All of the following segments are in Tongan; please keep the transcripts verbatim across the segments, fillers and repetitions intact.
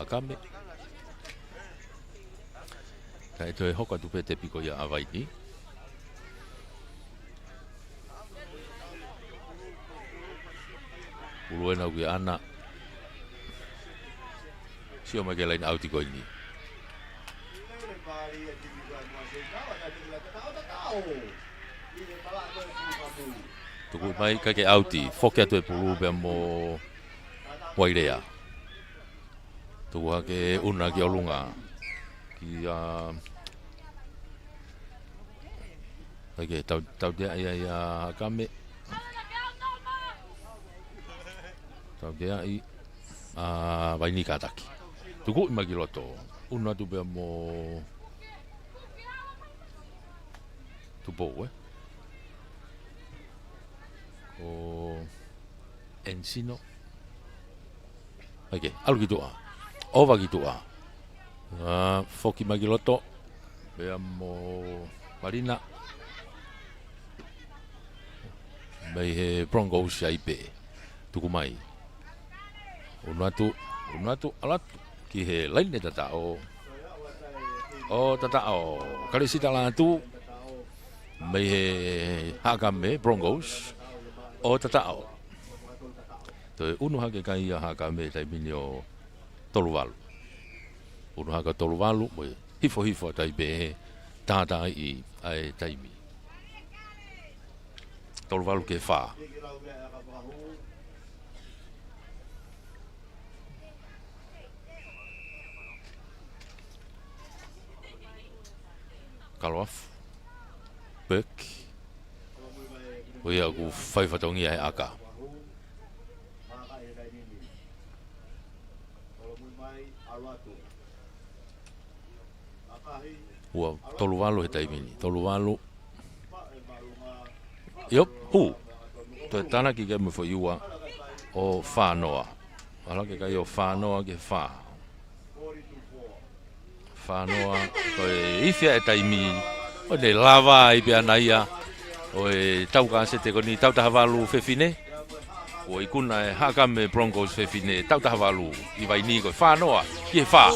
Hakame. Kae toe hoko atu pē tepi ko ia ʻa Vaini. Pulu ena ʻoku ʻi ai ʻana. Sio mai ki he laine ʻauti ko eni. Tuku mai kae ʻauti, foki atu e pulu pea mo Vailea. Tuku hake ʻuna ki ʻolunga. Ki, ā, ʻai ke tau, tauteaʻi ʻa Hakame. Tauteaʻi ʻa Vaini, kātaki. Tuku mai ki loto. ʻUnu atu pea mo Tupou, ē? Ko Ensino. ʻAi ke, ʻalu ki tuʻa. ʻOva ki tuʻa. Ā, foki mai ki loto. Pea mo Palina. Mei he Broncos ai pē. Tuku mai. ʻUnu atu, ʻunu atu, ʻalu atu. Ki he laine tataʻo. ʻO tataʻo. Kalesita Lātū. Mei he Hakame Broncos. ʻO tataʻo. Toe ʻunu hake kai ʻa Hakame taimi ni ʻo tolu valu. ʻUnu hake tolu valu, mo e hifo hifo atu ai pē he tātāʻi ʻa e taimi. Tolu valu ki he fā. Kaloafu. Peki. Ko ia ʻoku fai fatongia he ʻaka. Ua tolu valu he taimi ni. Tolu valu. ʻIo, pū. Toe tānaki ke mo foʻi ua ʻo Fānoa. ʻAlu hake kai ʻo Fānoa ki he fā. Fānoa, ko e ifi ʻa e taimi, ʻo ne lava ai pē ʻana ia, ʻo e tau kasete ko eni, tau taha valu fefine, ʻo ikuna e Hakame Broncos fefine, tau taha valu, ʻi Vaini ko e Fānoa, ki he fā.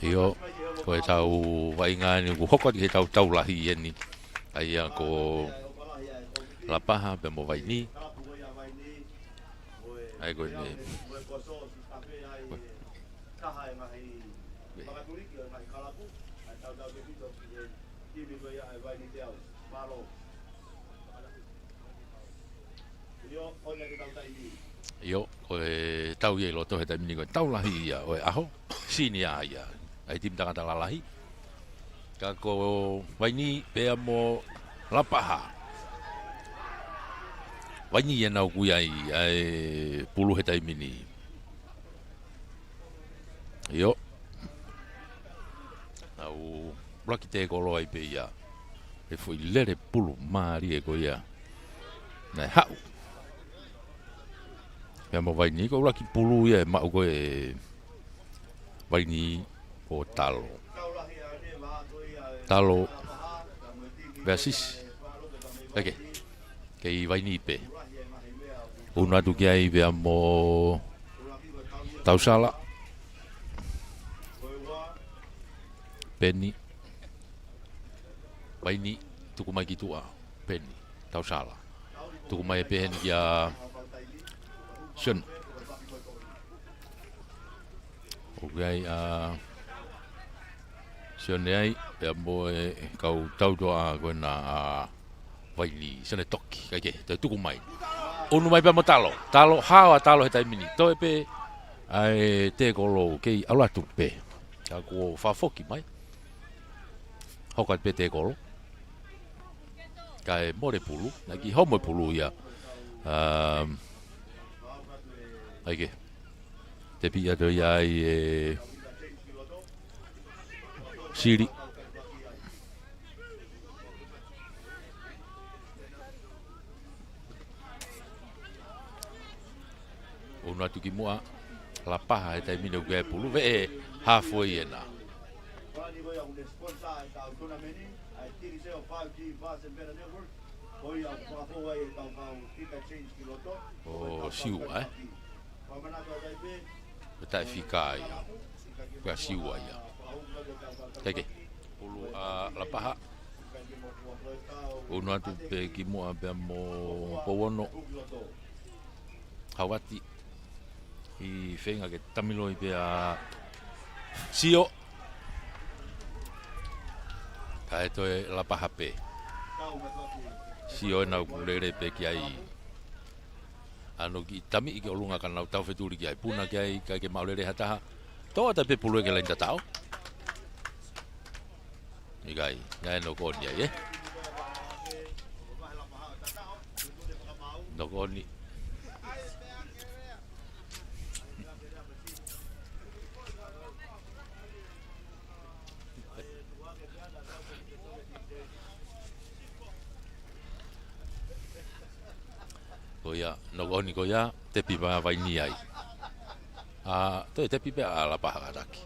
ʻIo, ko e tau vaʻinga ni kuo hoko atu ki he tau tau lahi eni. ʻA ia ko Lapaha pea mo Vaini. ʻA ia ko eni. ʻIo, ko e tau ia ʻi loto he taimi ni ko e tau lahi ia ʻo e ʻaho, senior ia ʻa e timi tangata lalahi. Ka ko Vaini pea mo Lapaha. Vaini ia naʻa ku ʻi ai ʻa e pulu he taimi ni. ʻIo. Naʻa ku ʻuluaki tēkolo ai pē ia. ʻE foʻi lele pulu mālie ko ia. Naʻe haʻu. Pea mo Vaini ko e ʻuluaki pulu ia ʻe maʻu ko ē Vaini ko Talo. Talo. Veasisi. Eke. Kei Vaini pē. Unu atu ki ai pea mo Tausala. Peni. Vaini, tuku mai ki tuʻa. Peni. Tausala. Tuku mai pē heni kia Sione. ʻOku ʻi ai ʻa Sione ai, pea mo e kau tautoʻa ko ena ʻa Vaini, Sione Toki, kae kehe, toe tuku mai. Unu mai pea mo Talo, Talo, hao ʻa Talo he taimi ni, toe pē ʻa e tēkolo kei ʻalu atu pē. Ka kuo fakafoki mai. Hoko atu pē tēkolo. Kae mole pulu, naʻe kiʻi homo e pulu ia. Um, ʻa ia ke. Tepi atu ia ai ʻe Sili. Unu atu ki muʻa, Lapaha he taimi ni ʻoku ʻi ai e pulu, veʻe halfway ena. ʻO Siua, ē? Ko e taʻefika ia. Pea Siua ia. Teke. Pulu ʻa Lapaha. Unu atu pē ki muʻa pea mo Pouono. Hauati. ʻI feinga ke tamiloi pē ʻa Sio. Kae toe Lapaha pē. Sio ena ʻoku lele pē ki ai. ʻAno kiʻi tamiʻi ki ʻolunga ka nau tau fetuli ki ai. Puna ki ai, ʻikai ke maʻu lelei ha taha. Toʻo atu pē pulu ia ki he laini tataʻo. ʻIkai, naʻe nokoni ai, ē? Nokoni. Ko ia, nokoni ko ia, tepi pē ʻa Vaini ai. ʻA, toe tepi pē ʻa Lapaha kātaki.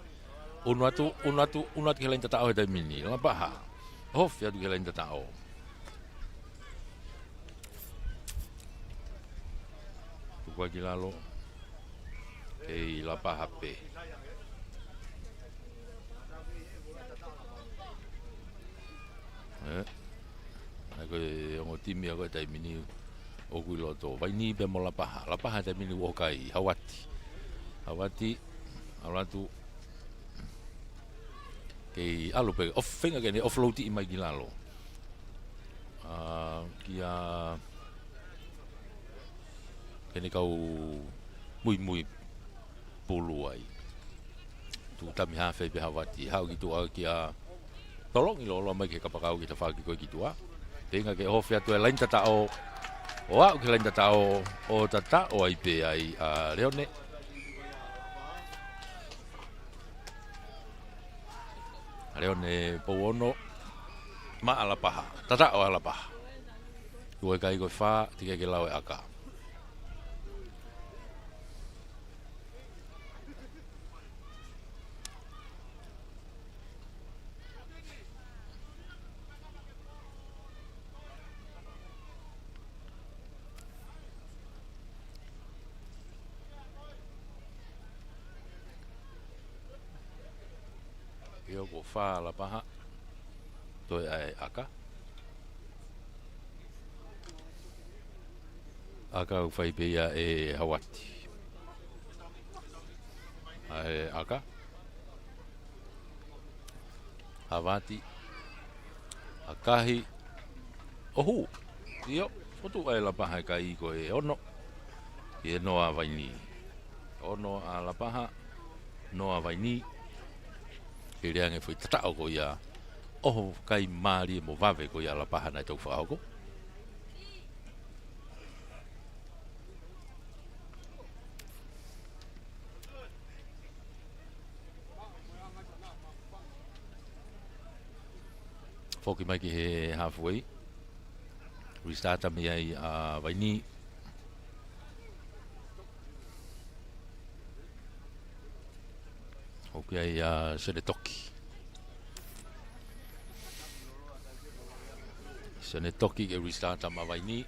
Unu atu, unu atu, unu atu ki he laini tataʻo he taimi ni. Lapaha. Ofi atu ki he laini tataʻo. Tuku ai ki lalo. Kei Lapaha pē. Ē. ʻA ia ko e ongo timi ia ko e taimi ni ʻoku ʻi loto. Vaini pea mo Lapaha. Lapaha taimi ni ʻoku ʻoka ai. Hauati. Hauati. ʻAlu atu. Kei ʻalu pē. ʻOfa feinga ke ne offload ʻi mai ki lalo. ʻA, kia ke ne kau muimui pulu ai. Tuku tami hafe pē Hauati, haʻu ki tuʻa kia Tolongi loloa mai ki he kapakau ki he tafaʻaki ko ē ki tuʻa. Feinga ke ofi atu e laini tataʻo, ʻo aʻu ki he laini tataʻo, ʻo tataʻo ai pē ai ʻa Leone. Leone Pouono, maʻa Lapaha, tataʻo ʻa Lapaha. Ua ʻikai ko e fā, teʻeki ke lau e ʻaka. ʻIo, ko fā Lapaha. Toe ʻa e ʻaka. ʻAka ʻoku fai pē ia ʻe Hauati. ʻA e ʻaka. Hauati. ʻAkahi. ʻOhu. ʻIo, ʻoku tuʻu ʻa e Lapaha ʻa e kai ko e ono. Ki he noa ʻa Vaini. Ono ʻa Lapaha, noa ʻa Vaini. Ke lea ange foʻi tataʻo ko ia ʻo e kai mālie mo vave ko ia ʻa Lapaha naʻe tau fakahoko. Foki mai ki he halfway. Restart mai ai ʻa Vaini. ʻOku ʻi ai ʻa Sione Toki. Sione Toki ke restart maʻa Vaini.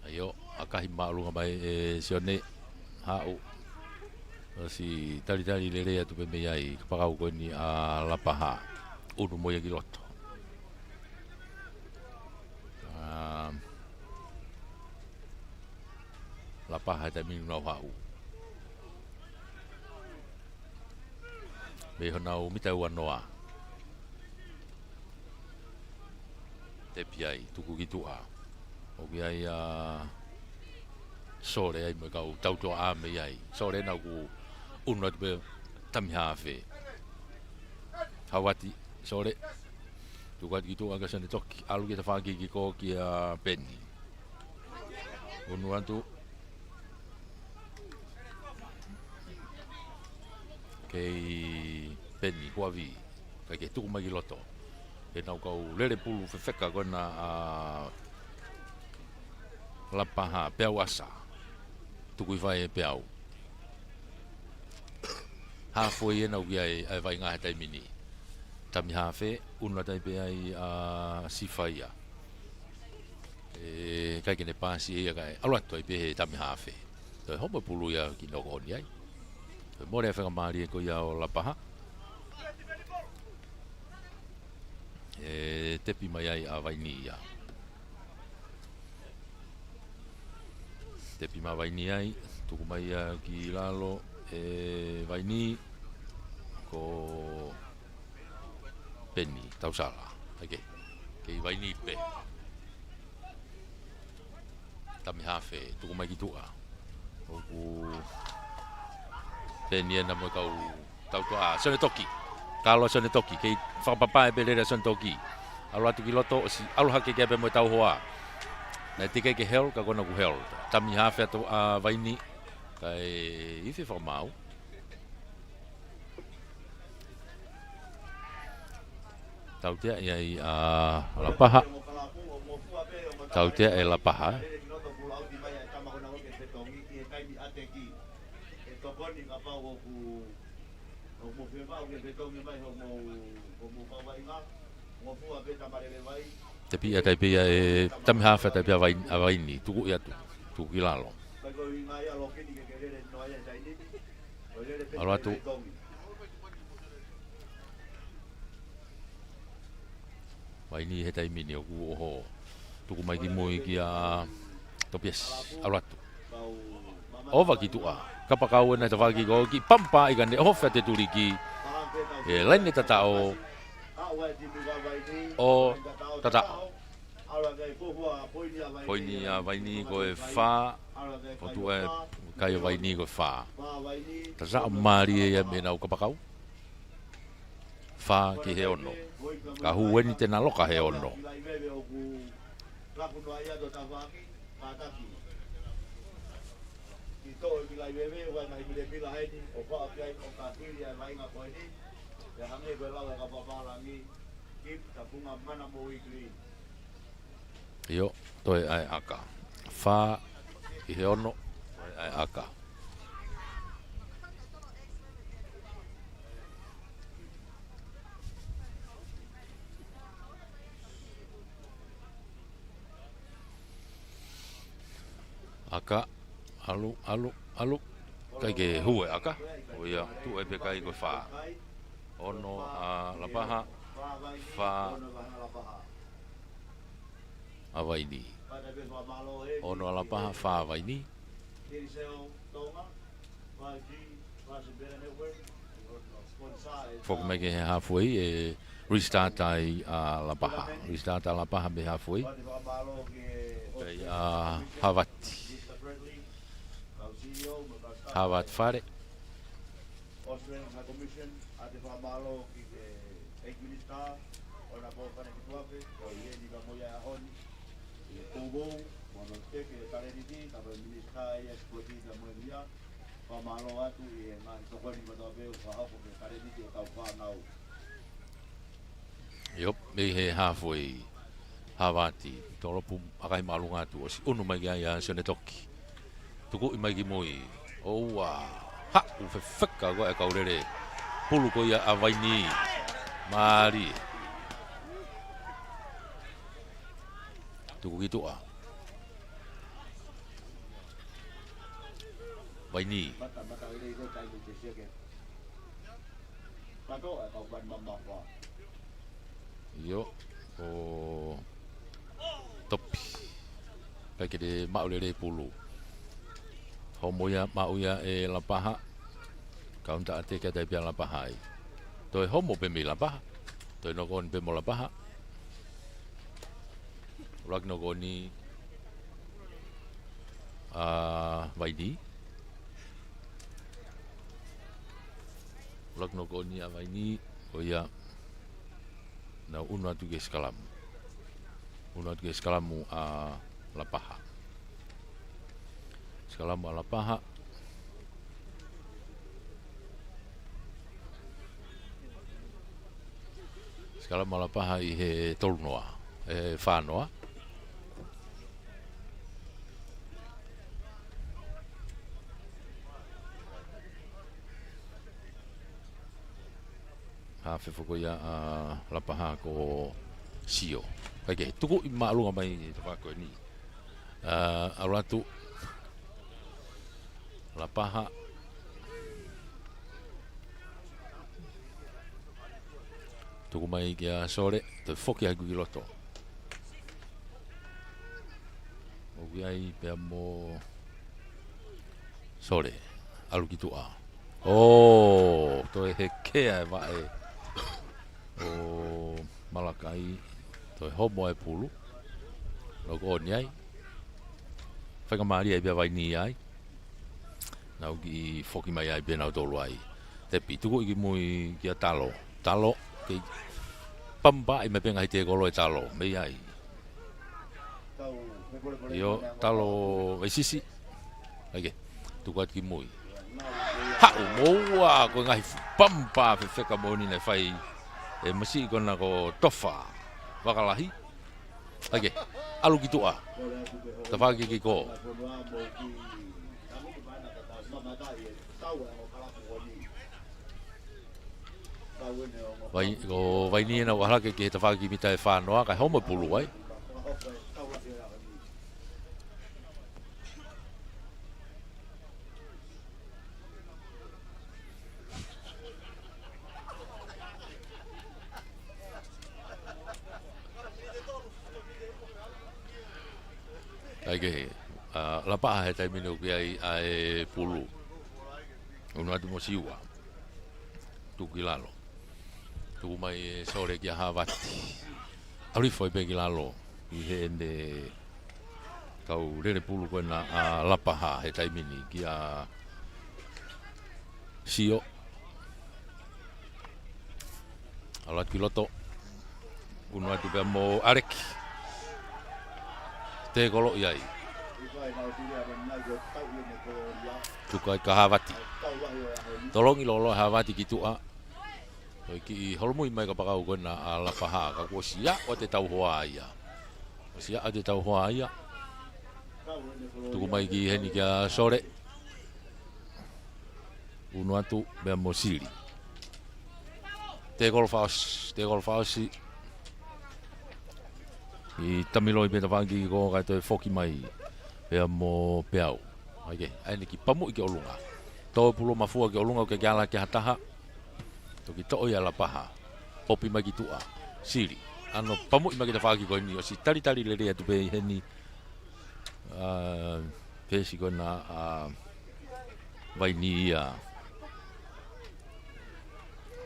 ʻAio, ʻakahi māʻolunga mai ʻe Sione. Haʻu. ʻOsi talitali lelei atu pē mei ai, kapakau ko eni ʻa Lapaha. ʻUnu mo ia ki loto. ʻA, Lapaha he taimi ni nau haʻu. Mei honau mita ua noa. Tepi ai, tuku ki tuʻa. ʻOku ʻi ai ʻa Sole ai mo e kau tautoʻa mei ai. Sole naʻa ku ʻunu atu pē tami hafe. Hauati, Sole. Tuku atu ki tuʻa kia Sione Toki. ʻAlu ki he tafaʻaki kiʻi kō kia Peni. ʻUnu atu. Kei Peni, Huavi. Kae ke tuku mai ki loto. Ke nau kau lele pulu fefeka ko ena ʻa Lapaha, peau ʻasa. Tuku ʻi fai e peau. Halfway ena ʻoku ʻi ai ʻa e vaʻinga he taimi ni. Tami hafe, ʻunu atu ai pē ai ʻa Sifaia. ʻE, ʻikai ke ne paasi ia kae ʻalu atu ai pē he tami hafe. Toe homo e pulu ia ki noko ʻoni ai. Toe mole e faingamālie ko ia ʻo Lapaha. ʻE, tepi mai ai ʻa Vaini ia. Tepi mai Vaini ai, tuku mai ia ki lalo, ʻe Vaini, ko Peni, Tausala. ʻAi ke, kei Vaini pē. Tami hafe, tuku mai ki tuʻa. ʻOku Peni ena mo e kau tautoʻa, Sione Toki. Kalo Sione Toki, kei fakapapau pē lele ʻa Sione Toki. ʻAlu atu ki loto, ʻosi ʻalu hake ki ai pē mo e tauhoa. Naʻe teʻeki ke hel, ka ko ena kuo hel. Tami hafe atu ʻa Vaini. Kae ifi fakamaau. Tautea ia ʻa Lapaha. Tautea ʻe Lapaha. Tepi ʻa e taipe ia ʻe tami hafe taipe ʻa Vai-, ʻa Vaini. Tuku ia atu. Tuku ki lalo. ʻAlu atu. Vaini he taimi ni ʻoku ʻoho. Tuku mai ki mui kia Topiasi. ʻAlu atu. ʻOva ki tuʻa. Kapakau ena he tafaʻaki ko ē ki pampa ʻi kane ʻoho fea te tuliki. ʻE laine tataʻo. ʻO tataʻo. Poini ʻa Vaini ko e fā. Ko tuʻa e kai ʻo Vaini ko e fā. Tataʻo mālie ia mei heʻenau kapakau. Fā ki he ono. Ka hū eni te na loka he ono. ʻIo, toe ʻa e ʻaka. Fā ki he ono, toe ʻa e ʻaka. ʻAka, ʻalu, ʻalu, ʻalu. ʻIkai ke hū e ʻaka. ʻO ia, tuʻu ai pē kai ko e fā. Ono ʻa Lapaha, fā ʻa Vaini. Ono ʻa Lapaha, fā ʻa Vaini. Foki mai ki he halfway ʻe restart ai ʻa Lapaha. Restart ʻa Lapaha mei he halfway. Pea ʻa Havati. Havati Fale. Australian High Commission, ʻa e fakamālō ki he ʻEiki Minisitā, ʻo na pō fane ki tuape, ʻo i eni ka mo ia ʻaho ni, ʻi he poupou, mo hono teke e talēniti, ka mo e Minisitā ia Sipoti ka mo e lia, fakamālō atu ʻi he ngaahi tokoni kotoa pē ʻoku fakahoko ki he talēniti ʻo e kau fānau. ʻIo, mei he halfway, Havati, tolopu ʻakahi māʻolunga atu, ʻosi ʻunu mai ki ai ʻa Sione Toki. Tukuʻi mai ki mui, ʻoua, haʻu fefeka ko e kau lele pulu ko ia ʻa Vaini. Mālie. Tuku ki tuʻa. Vaini. ʻIo, ko Topi. Kae kei maʻu lelei pulu. Homo ia, maʻu ia ʻe Lapaha. Counter attack atu ai pē ʻa Lapaha ai. Toe homo pē mei Lapaha. Toe knock on pē mo Lapaha. ʻUluaki knock on ʻa Vaini. ʻUluaki knock on ʻa Vaini, ko ia nau ʻunu atu ki he sikalamu. ʻUnu atu ki he sikalamu ʻa Lapaha. Sikalamu ʻa Lapaha. Sikalamu ʻa Lapaha ʻi he tolu noa, ʻe fā noa. Hafe foki ia ʻa Lapaha ko Sio. Kae kei tukuʻi māʻolunga mai ʻi he tafaʻaki ko eni. ʻA, ʻalu atu. Lapaha. Tuku mai kia Sole, toe foki hake ki loto. ʻOku ʻi ai pea mo Sole, ʻalu ki tuʻa. ʻŌ, toe hekea e vaʻe ʻo Malakai, toe homo e pulu. Knock on ai. Fai ka mālie ai pea Vaini ai. Nau kiʻi foki mai ai pea nau tolu ai. Tepi, tuku ki mui kia Talo. Talo, kei pampa ʻi me penga hite kolo ʻe Talo. Mei ai. ʻIo, Talo, ʻe sisi. Aike, tuku atu ki mui. Haʻu, moua, ko e ngaahi pampa fefeka moʻoni naʻe fai ʻe Masi ko ena ko Tofa. Vakalahi. Aike, ʻalu ki tuʻa. Tafaʻaki ki kō. Vai, ko Vaini ena ʻoku ʻalu hake ki he tafaʻaki mita ʻe fā noa, kae homo e pulu ai. Aike, ʻa, Lapaha he taimi ni ʻoku ʻi ai ʻa e pulu. ʻUnu atu mo Siua. Tuku ki lalo. Tuku mai ʻe Sole kia Havati. ʻAlu hifo ai pē ki lalo. ʻI heʻene kau lele pulu ko ena ʻa Lapaha he taimi ni kia Sio. ʻAlu atu ki loto. ʻUnu atu pea mo ʻAleki. Tekolo ʻi ai. Tuku ai kia Havati. Tolongi loloa ʻe Havati ki tuʻa. Ko e kiʻi holomui mai kapakau ko ena ʻa Lapaha. Ka kuo ʻosi ʻa ʻo te tau hoa ia. ʻOsi ʻa ʻo te tau hoa ia. Tuku mai ki heni kia Sole. ʻUnu atu, pea mo Sili. Tekolo fakaʻosi, tekolo fakaʻosi. ʻI Tamiloi pē tafaʻaki ko kae toe foki mai. Pea mo Peau. Aike, ʻa eni kiʻi pamuʻi ki ʻolunga. Tō pulu mafua ki ʻolunga ʻoku ʻikai ke ala ki ha taha. Toki toʻo ia ʻa Lapaha. Popi mai ki tuʻa. Sili. ʻAno pamuʻi mai ki tafaʻaki ko eni. ʻOsi talitali lelei atu pē ʻi heni. ʻA, pesi ko ena ʻa Vaini ia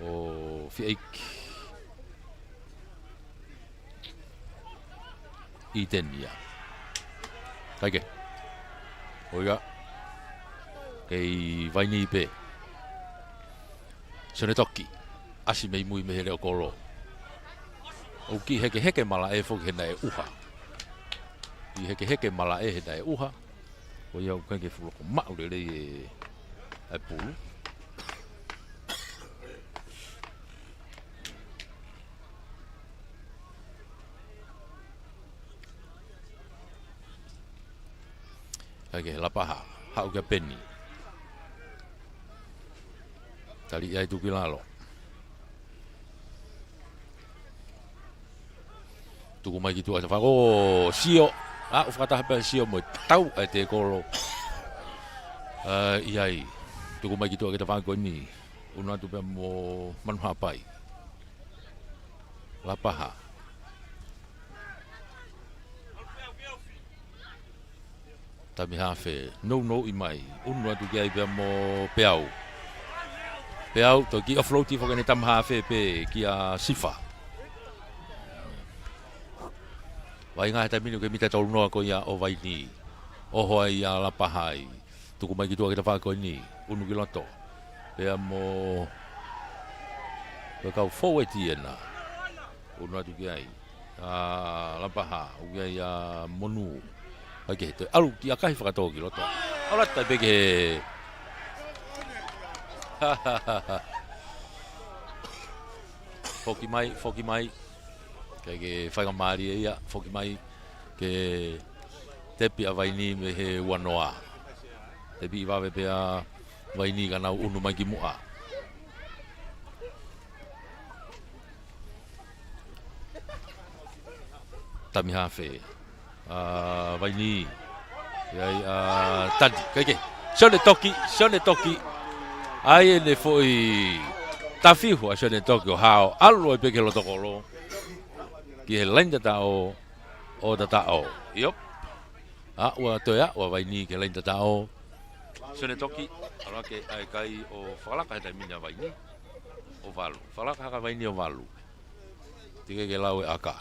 ʻo Fiʻeiki ʻi tenia. Kae kehe. ʻOia. Kei Vaini pē. Sione Toki. ʻAsi mei mui mei he leʻo kolo. ʻOku kiʻi hekeheke malaʻe foki he naʻe ʻuha. Kiʻi hekeheke malaʻe he naʻe ʻuha. Ko ia ʻoku ʻikai ke fuʻu loko maʻu lelei e, e pulu. Kae kehe, Lapaha, haʻu kia Peni. Tali ia ʻi tuku ki lalo. Tuku mai ki tuʻa ʻa Fako, ʻo Sio. ʻA, ʻo fakataha pē ʻa Sio mo e tau ʻa e tekolo. ʻA, ʻi ai. Tuku mai ki tuʻa ki tafaʻaki ko eni. ʻUnu atu pē mo Manuhapai. Lapaha. Tamihafe, nounou ʻi mai, ʻunu atu ki ai pea mo Peau. Peau, toki offload foki ʻene tamihafe pē kia Sifa. Vaʻinga he taimi ni ʻoku ke mita tolu noa ko ia ʻo Vaini. ʻOho ai ʻa Lapaha ai. Tuku mai ki tuʻa ki tafaʻaki ko eni. ʻUnu ki loto. Pea mo, pea kau forward ena. ʻUnu atu ki ai. ʻA Lapaha, ʻoku ʻi ai ʻa Monu. ʻAi ke he toe ʻalu ki ʻakahi fakatō ki loto. ʻAlu atu pē ki he. Foki mai, foki mai. Kae ke faingamālie ia, foki mai. Ke tepi ʻa Vaini mei he ua noa. Tepi ʻi vave pea Vaini ka nau ʻunu mai ki muʻa. Tamihafe. ʻA Vaini. ʻI ai ʻa Tani. Kae kehe. Sione Toki. Sione Toki. ʻAi ʻene foʻi tafihu ʻa Sione Toki ʻo hao. ʻAlu ai pē ki he loto kolo. Ki he laini tataʻo. ʻO tataʻo. ʻIo. ʻA ua toe ʻa ua Vaini ki he laini tataʻo. Sione Toki. ʻAlu hake ʻa e kai ʻo fakalaka he taimi ni ʻa Vaini. ʻO valu. Fakalaka hake ʻa Vaini ʻo valu. Teʻeki ke lau e ʻaka.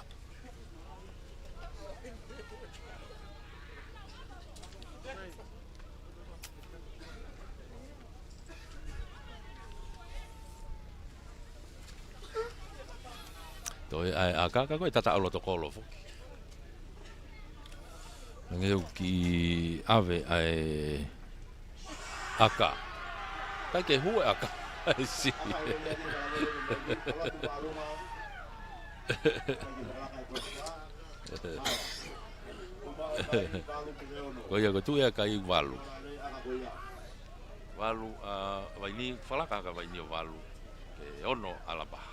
Toe ʻa e ʻaka, ka ko e tataʻo loto kolo foki. Hangē ʻoku kiʻi ʻave ʻa e ʻaka. ʻIkai ke hū e ʻaka. ʻAi si. Ko ia ko e tuʻu ia kai valu. Valu ʻa Vaini, fakalaka hake ʻa Vaini ʻo valu. Ke ono ʻa Lapaha.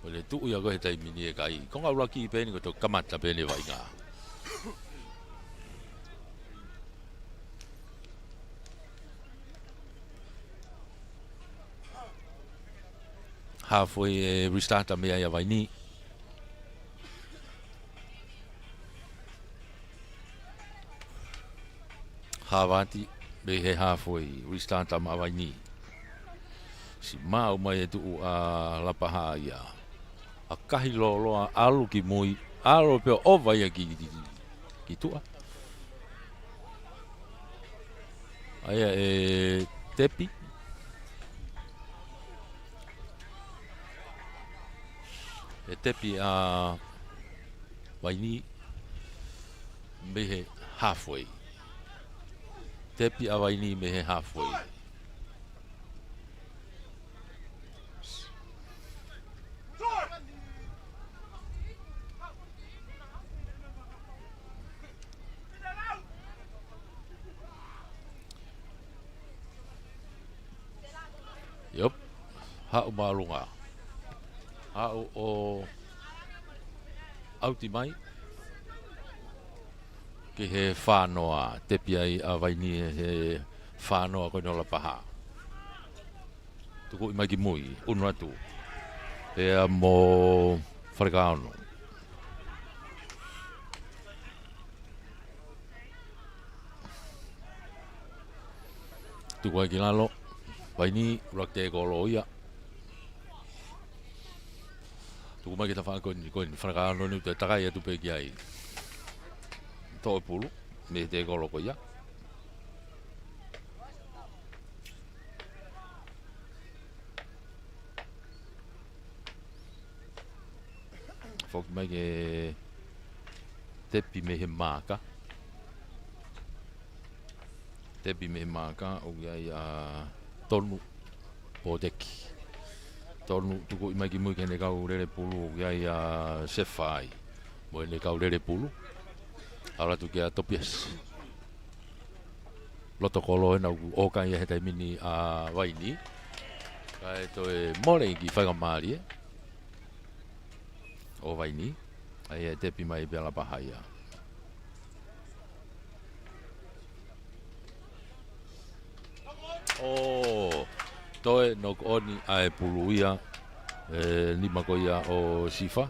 Ko e tuʻu ia ko ē he taimi ni e kai. Konga ʻuluaki pē eni ko e toe kamata pē eni e vaʻinga. Halfway e restart mei ai ʻa Vaini. Havati, mei he halfway, restart maʻa Vaini. Siʻi maʻu mai e tuʻu ʻa Lapaha ia. ʻAkahi lōloa ʻalu ki mui, ʻalu pē ʻo ova ia ki, ki, ki tuʻa. ʻA ia e tepi. E tepi ʻa Vaini mei he halfway. Tepi ʻa Vaini mei he halfway. ʻIo. Haʻu māʻolunga. Haʻu ʻo ʻauti mai. Ki he fā noa, tepi ai ʻa Vaini he fā noa ko eni ʻo Lapaha. Tukuʻi mai ki mui, ʻunu atu. Pea mo Falekaono. Tuku ai ki lalo. Vaini, ʻuluaki tēkolo ia. Tuku mai ki tafaʻaki ko eni, ko eni, Falekaono ni ʻoku toe takai atu pē ki ai. Toʻo e pulu, mei he tēkolo ko ia. Foki mai ke tepi mei he maaka. Tepi mei he maaka, ʻoku ʻi ai ʻa Tonu Poteki. Tonu tukuʻi mai ki mui ki heʻene kau lele pulu, ʻoku ʻi ai ʻa Sefai mo ʻene kau lele pulu. ʻAlu atu kia Topiasi. Loto kolo ena ʻoku ʻoka ia he taimi ni ʻa Vaini. Kae toe mole ki faingamālie ʻo Vaini. ʻA ia ʻe tepi mai pē ʻa Lapaha ia. ʻO toe knock on ʻa e pulu ia, e nima ko ia ʻo Sifa.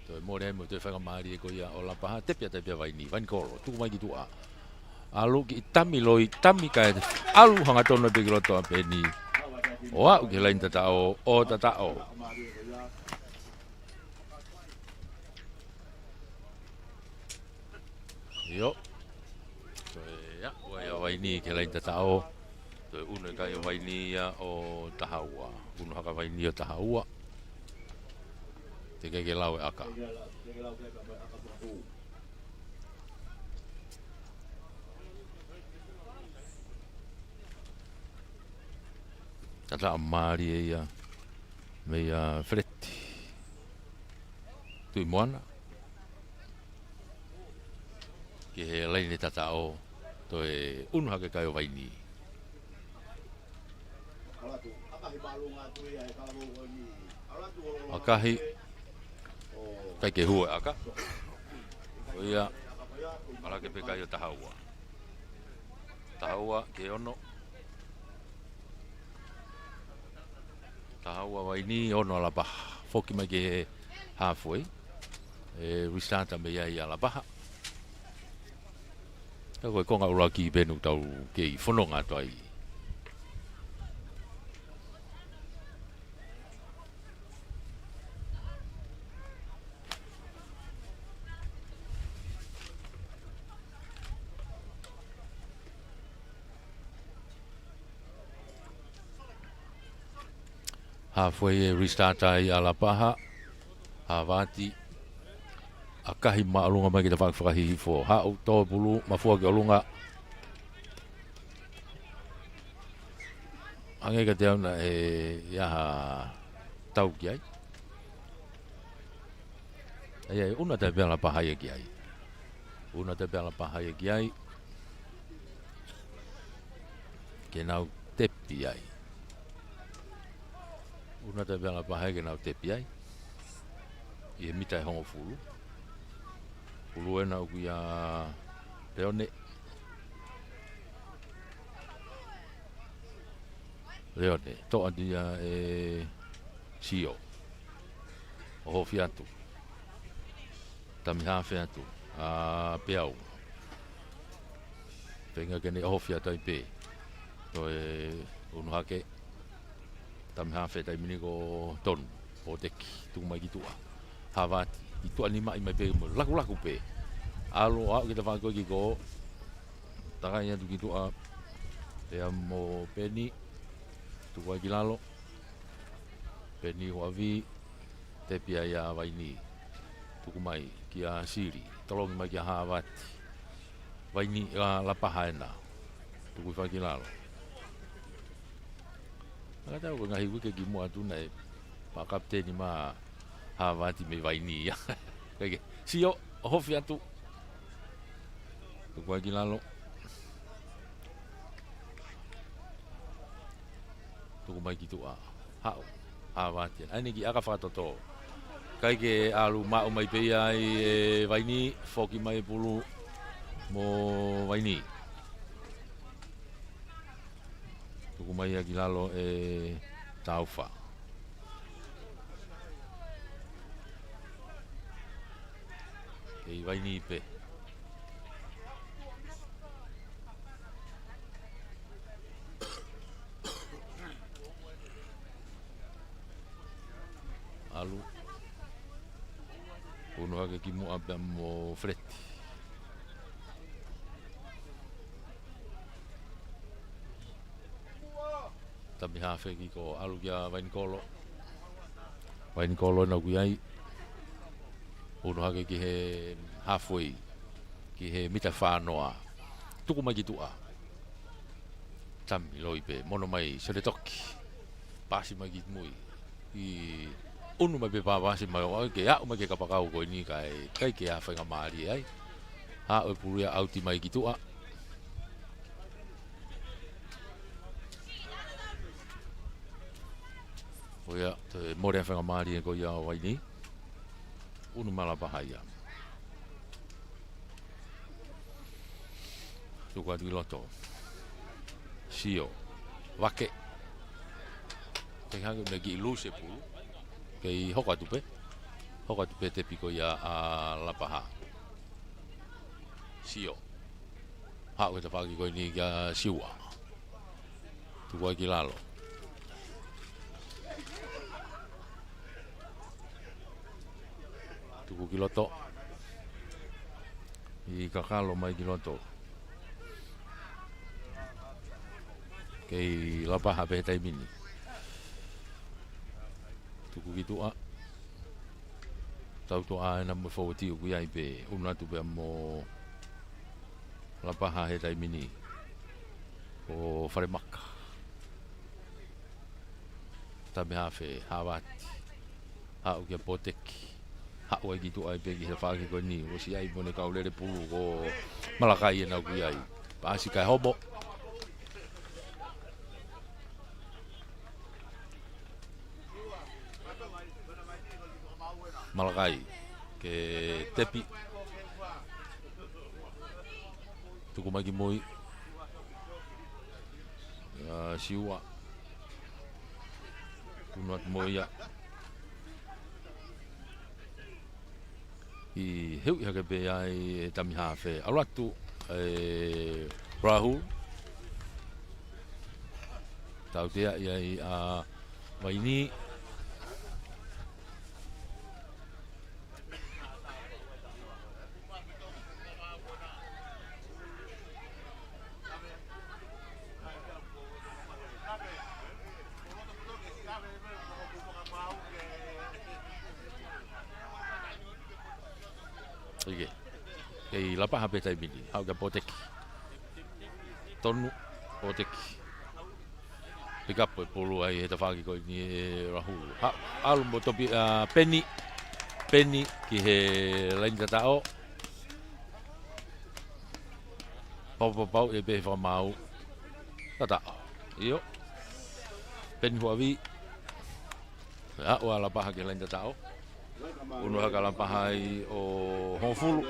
Toe mole ai mo toe faingamālie ko ia ʻo Lapaha, tepi atu ai pē ʻa Vaini, Vaini kolo, tuku mai ki tuʻa. ʻAlu ki tami loi, tami kae ʻalu hangatonu pē ki loto ʻa Peni. ʻO aʻu ki he laini tataʻo, ʻo tataʻo. ʻIo. Toe aʻu ai ʻa Vaini ki he laini tataʻo. Toe ʻunu e kai ʻo Vaini ia ʻo taha ua. ʻUnu hake ʻa Vaini ʻo taha ua. Teʻeki ke lau e ʻaka. Tataʻo mālie ia meia Feleti Tuʻimoana ki he laini tataʻo, toe ʻunu hake kai ʻo Vaini. ʻAkahi, ʻikai ke hū e ʻaka. Ko ia, ʻalu hake pē kai ʻo taha ua. Taha ua ki he ono. Taha ua Vaini, ono ʻa Lapaha. Foki mai ki he halfway. E restart mei ai ʻa Lapaha. Ka ko e konga ʻuluaki pē ʻoku tau kei fononga atu ai. Halfway e restart ai ʻa Lapaha. Havati. ʻAkahi māʻolunga mai ki he tafaʻaki fakahihifo. Haʻu tō pulu, mafua ki ʻolunga. Hangē kiate au naʻe ʻi ai ha tau ki ai. ʻA ia, ʻunu atu ai pē ʻa Lapaha ia ki ai. ʻUnu atu ai pē ʻa Lapaha ia ki ai. Ke nau tepi ai. ʻUnu atu ai pē ʻa Lapaha ia ke nau tepi ai. ʻI he mita ʻe hongofulu. Pulu ena ʻoku ʻia Leone. Leone, toʻa atu ia ʻe Sio. ʻOhofi atu. Tami hafe atu. ʻA Peau. Feinga ke ne ʻohofi atu ai pē. Toe ʻunu hake. Tami hafe taimi ni ko Tonu. Poteki. Tuku mai ki tuʻa. Havati. ʻI tuʻa ni mai mai pē mo lakulaku pē. ʻAlu aʻu ki tafaʻaki ko ē ki ko. Takai atu ki tuʻa. Pea mo Peni. Tuku ai ki lalo. Peni huavi. Tepi ai ʻa Vaini. Tuku mai kia Sili. Tolongi mai kia Havati. Vaini ʻa Lapaha ena. Tuku hifo ki lalo. Naʻa tau ko e ngaahi uike ki muʻa atu naʻe pā kapiteni mai ʻa Havati mei Vaini ia. Kae kehe, Sio, ʻohofi atu. Tuku ai ki lalo. Tuku mai ki tuʻa. Haʻu. Havati. ʻA eni ki ʻaka fakatotolo. ʻIkai ke ʻalu maʻu mai pē ia ʻe Vaini, foki mai pulu mo Vaini. Tuku mai ia ki lalo ʻe Taufa. Kei Vaini pē. ʻAlu. Unu hake ki muʻa pea mo Feleti. Tami hafe ki ko ʻalu kia Vainikolo. Vainikolo ena ʻoku ʻi ai. Unu hake ki he halfway. Ki he mita fā noa. Tuku mai ki tuʻa. Tami loi pē. Mono mai. Sele toki. Pasi mai ki mui. ʻI unu mai pē pāpasi mai ʻo ke aʻu mai ke kapakau ko eni kae ʻikai ke ʻi ai ha faingamālie ai. Haʻu e pulu ia ʻauti mai ki tuʻa. ʻO ia, toe mole e faingamālie ko ia ʻo Vaini. Unu mai Lapaha ia. Tuku atu ki loto. Sio. Vake. Teki hake me ki lusi e pulu. Kei hoko atu pē. Hoko atu pē tepi ko ia ʻa Lapaha. Sio. Haʻu e tafaʻaki ko eni kia Siua. Tuku ai ki lalo. Tuku ki loto. ʻI kakalo mai ki loto. Kei Lapaha pē he taimi ni. Tuku ki tuʻa. Tau tuʻa ena mo e fōuati ʻoku ʻi ai pē. Unu atu pē mo Lapaha he taimi ni. Ko Falemaka. Tami hafe, Havati. Haʻu kia Poteki. Haʻu ai ki tuʻa ai pē ki he faki ko eni. ʻOsi ai mo ʻene kau lele pulu ko Malakai ena ʻoku ʻi ai. Pasi kae homo. Malakai. Ke tepi. Tuku mai ki mui. ʻA, Siua. Tunu atu mo ia. ʻI he uʻi hake pē ai e tami hafe. ʻAlu atu e Rahul. Tautea ia ʻa Vaini. ʻIke. Kei Lapaha pē taimi ni. Haʻu kia Poteki. Tonu Poteki. Pick up e pulu ai he tafaʻaki ko eni ʻe Rahul. Ha, ʻalu mo topi, ʻa, Peni. Peni ki he laini tataʻo. Paupapau ʻe pē fakamaau. Tataʻo. ʻIo. Peni huavi. Haʻu ʻa Lapaha ki he laini tataʻo. Unu hake ʻa Lapaha ʻi ʻo hongofulu.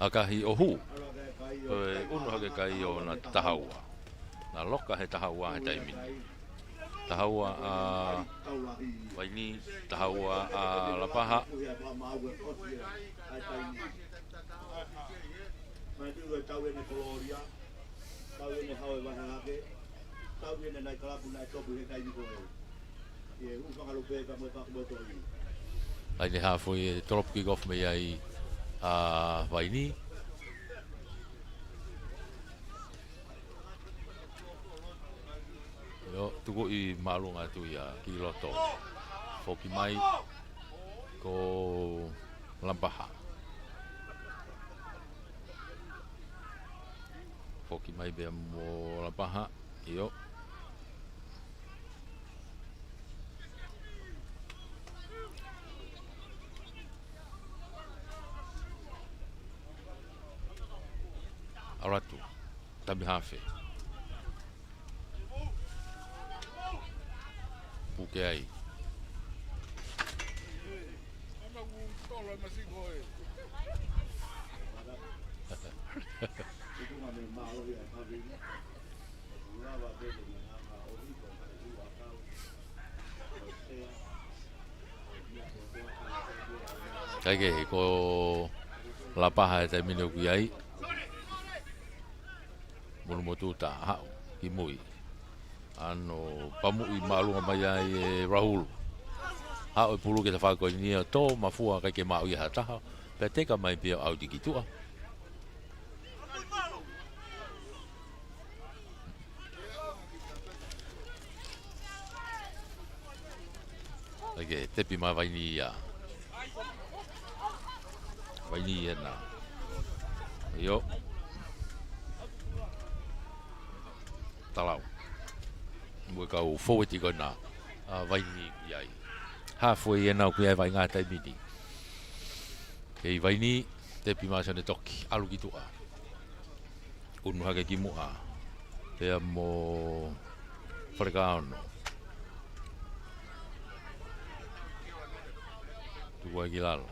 ʻAkahi ʻo hū. Ko e unu hake kai ʻo na taha ua. Na loka he taha ua he taimi ni. Taha ua ʻa Vaini, taha ua ʻa Lapaha. Laine hafo ʻi he tolopu kick off mei ai ʻa Vaini. ʻIo, tukuʻi māʻolunga atu ia ki loto. Foki mai ko Lapaha. Foki mai pea mo Lapaha. ʻIo. ʻAlu atu. Tamihafe. Puke ai. Kae kehe, ko Lapaha he taimi ni ʻoku ʻi ai. Mulumotuta, haʻu ki mui. ʻAno pamuʻi māʻolunga mai ai ʻe Rahul. Haʻu e pulu ki he tafaʻaki ko eni ʻo tō mafua, kae ʻikai ke maʻu ia ha taha. Pea teka mai pē ʻo ʻauti ki tuʻa. Kae kehe, tepi mai Vaini ia. Vaini ena. ʻIo. Talau. Mo e kau fōueti ko ena ʻa Vaini ʻi ai. Halfway ena ʻoku ʻi ai e vaʻinga he taimi ni. Kei Vaini, tepi mai Sione Toki, ʻalu ki tuʻa. Unu hake ki muʻa. Pea mo Falekaono. Tuku ai ki lalo.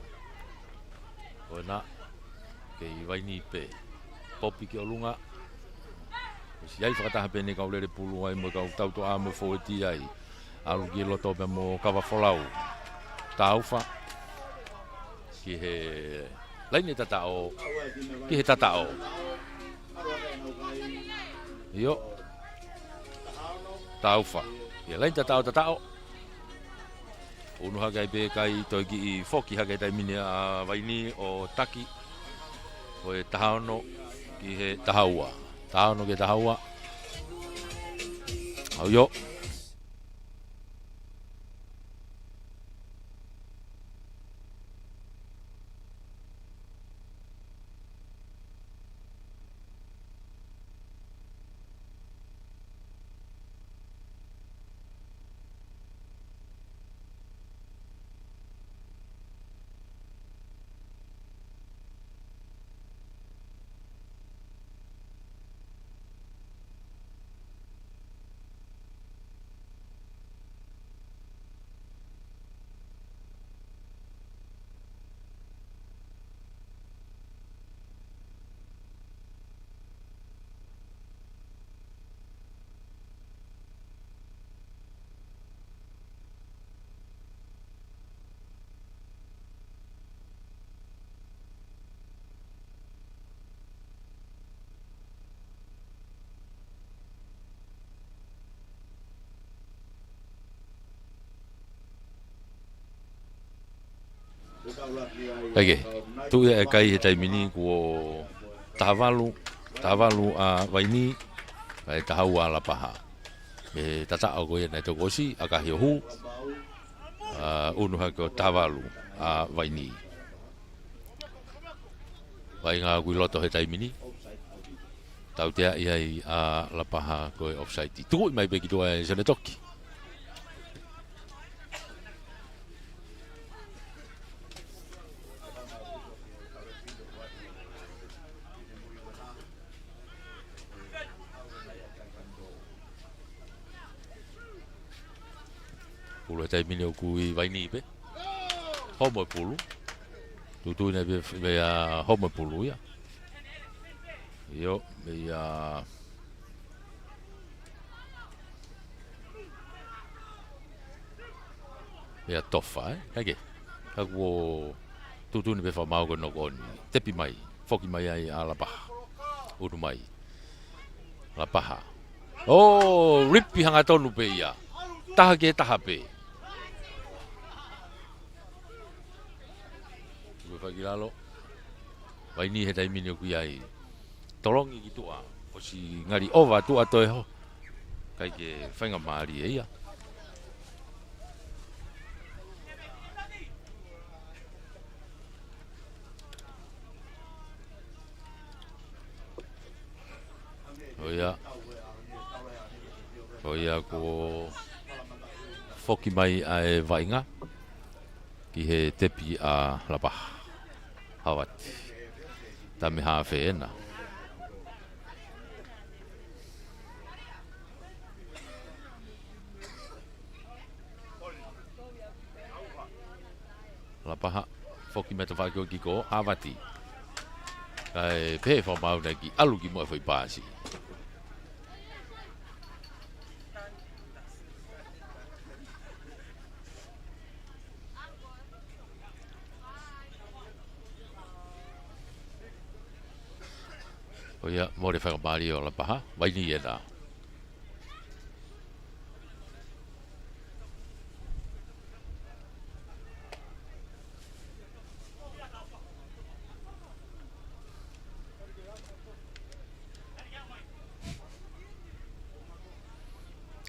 Ko ena, kei Vaini pē. Popi ki ʻolunga. ʻOsi ʻi ai fakataha pē ʻene kau lele pulu ai mo e kau tautoʻa mo e fōueti ai. ʻAlu ki loto pea mo Kavafolau. Taufa. Ki he laine tataʻo. Ki he tataʻo. ʻIo. Taufa. Ki he laine tataʻo, tataʻo. Unu hake ai pē, kae toe kiʻi foki hake taimi ni ʻa Vaini ʻo taki. Ko e taha ono ki he taha ua. Taha ono ki he taha ua. ʻAu ʻio. Kae kehe, tuʻu ia e kai he taimi ni kuo taha valu, taha valu ʻa Vaini, kae taha ua ʻa Lapaha. Mei he tataʻo ko ia naʻe toki ʻosi, ʻa Kahiohu, ʻa, unu hake ʻo taha valu ʻa Vaini. Vaʻinga ʻoku ʻi loto he taimi ni. Tauteaʻi ai ʻa Lapaha ko e offside. Tukuʻi mai pē ki tuʻa ʻe Sione Toki. Pulu he taimi ni ʻoku ʻi Vaini pē. Homo e pulu. Tuʻutuʻuni pē, pea homo e pulu ia. ʻIo, meia, meia Tofa, ē? Kae kehe. Ka kuo tuʻutuʻuni pē fakamaau ko e knock on. Tepi mai. Foki mai ai ʻa Lapaha. Unu mai. Lapaha. ʻO, ripi hangatonu pē ia. Taha ki he taha pē. Tuku fai ki lalo. Vaini he taimi ni ʻoku ʻi ai. Tolongi ki tuʻa. ʻOsi ngali ʻova tuʻa toe ho. ʻIkai ke faingamālie ia. Ko ia, ko ia kuo foki mai ʻa e vaʻinga ki he tepi ʻa Lapaha. Havati. Tame hafe ena. Lapaha, foki mei he tafaʻaki ʻo e kiʻi kō, Havati. Kae pehē fakamaau naʻe kiʻi ʻalu ki muʻa e foʻi paasi. Ko ia, mole faingamālie ʻo Lapaha, vaini ena.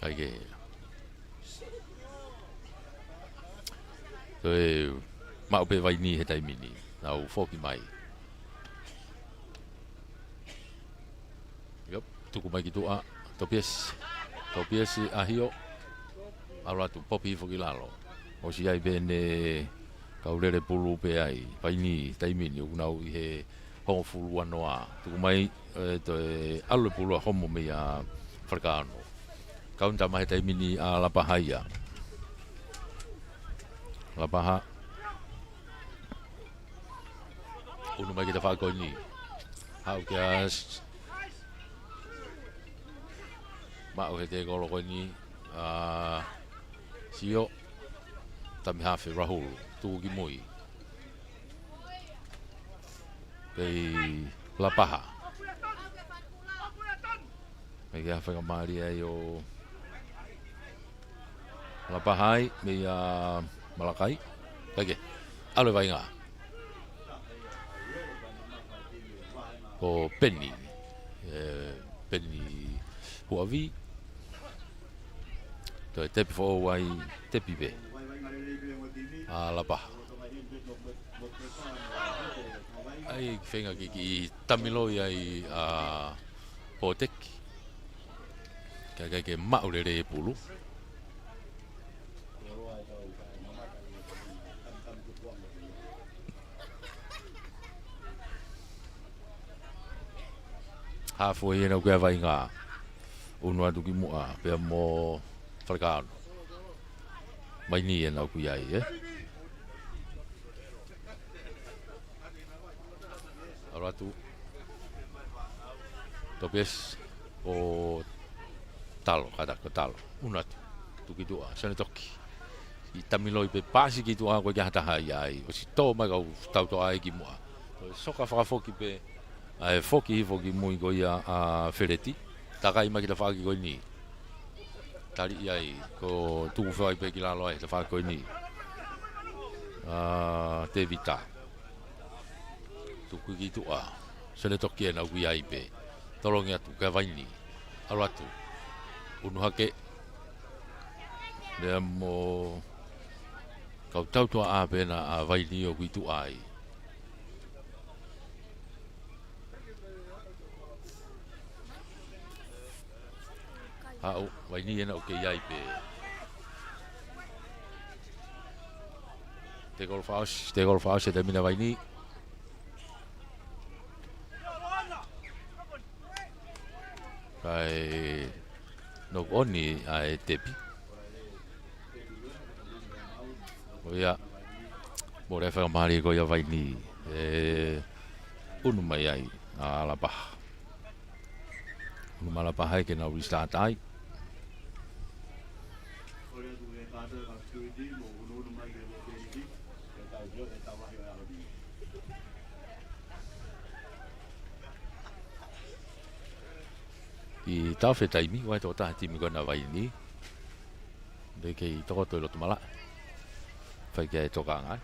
ʻAi ke. Toe maʻu pē vaini he taimi ni. Nau foki mai. Yep, tuku mai ki tuʻa. Topiasi. Topiasi ʻAhio. ʻAlu atu, popi hifo ki lalo. ʻOsi ʻi ai pē ʻene kau lele pulu pē ai. Vaini taimi ni, ʻoku nau ʻi he hongofulu ua noa. Tuku mai, ʻe, toe ʻalu e pulu ʻa Homo mei a Falekaono. Kaunta mai he taimi ni ʻa Lapaha ia. Lapaha. Unu mai ki he tafaʻaki ko eni. Haʻu kia S-, maʻu he tekolo ko eni. ʻA Sio. Tame hafe Rahul. Tuku ki mui. Pei Lapaha. Mei ke faingamālie ai ʻo Lapaha ai, mei a Malakai. Kae ke, ʻalu e vaʻinga. Ko Peni, ʻe, Peni Huavi. Toe tepi foʻou ai, tepi pē. ʻA Lapaha. ʻAi, feinga ke kiʻi tamiloi ai ʻa Poteki. Kae ʻikai ke maʻu lelei e pulu. Hafu ia ʻoku ʻi ai e vaʻinga. Unu atu ki muʻa, pea mo Falekaono. Vaini ena ʻoku ʻi ai, ē? ʻAlu atu. Topiasi ʻo Talo, kātaki ko Talo. Unu atu. Tuku ki tuʻa, Sene Toki. ʻI tamiloi pē paasi ki tuʻa ko e kiʻi hataha ia ai. ʻOsi tō mai kau tautoʻa ai ki muʻa. Ko e soka fakafoki pē. ʻAi foki, foki mui ko ia ʻa Feleti. Takai mai ki he tafaʻaki ko eni. Tali ʻi ai, ko tuku fai pē ki lalo ai, tafaʻaki ko eni. ʻA Tevita. Tuku ki tuʻa. Sene Toki ena ʻoku ʻi ai pē. Tolongi atu, kia Vaini. ʻAlu atu. Unu hake. Lea mo kau tautoʻa pē ena ʻa Vaini ʻoku ʻi tuʻa ai. Haʻu, Vaini ena ʻoku kei ʻi ai pē. Tekolo fakaʻosi, tekolo fakaʻosi e taimi ni ʻa Vaini. Kae knock on ʻa e tepi. Ko ia, mole faingamālie ko ia Vaini. ʻE, unu mai ai, ʻa Lapaha. Unu mai Lapaha ke nau restart ai. ʻI he taʻu fē taimi, ʻoku ʻi ai e tokotaha he timi ko ena ʻa Vaini. Naʻe kei tokoto ʻi loto malaʻe. Fai ki ai e tokanga ai.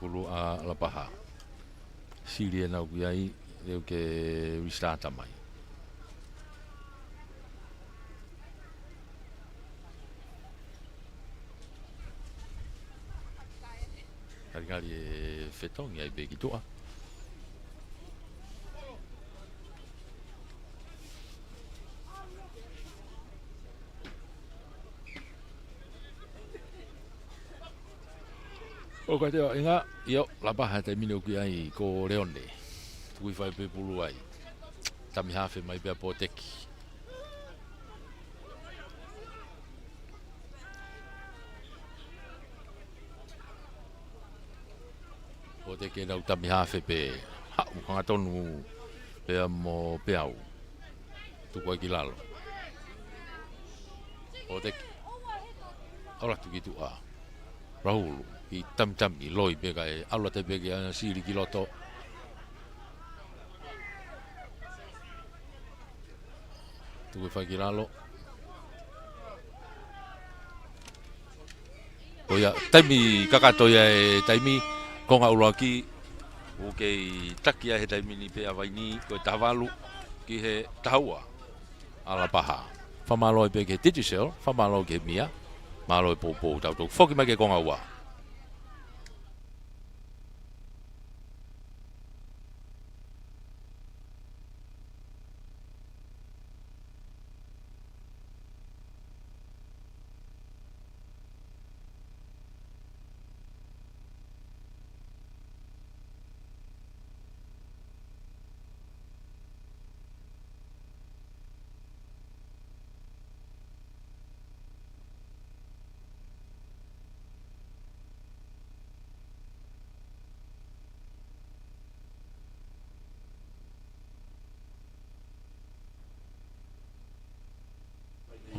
Pulu ʻa Lapaha. Sili ʻenau kui ai, leu ke restart mai. Ngalingali e fetongi ai pē ki tuʻa. ʻOku ʻikai te ʻoange, ʻio, Lapaha he taimi ni ʻoku ʻi ai ko Leone. Tuku hifo ai pē pulu ai. Tami hafe mai pē ʻa Poteki. Poteki ʻenau tami hafe pē. Haʻu hangatonu pea mo Peau. Tuku ai ki lalo. Poteki. ʻAlu atu ki tuʻa. Rahulu, ki tamitami, loi pē kae ʻalu atu pē ki ʻAna Sili ki loto. Tuku hifo ai ki lalo. Ko ia, taimi kakato ia e taimi, konga ʻuluaki, ʻoku kei taki ai he taimi ni pē ʻa Vaini, ko e taha valu ki he taha ua ʻa Lapaha. Fakamālō pē ki he Digicel, fakamālō ki he M I A, mālō e poupou, tau toki foki mai ki he konga ua.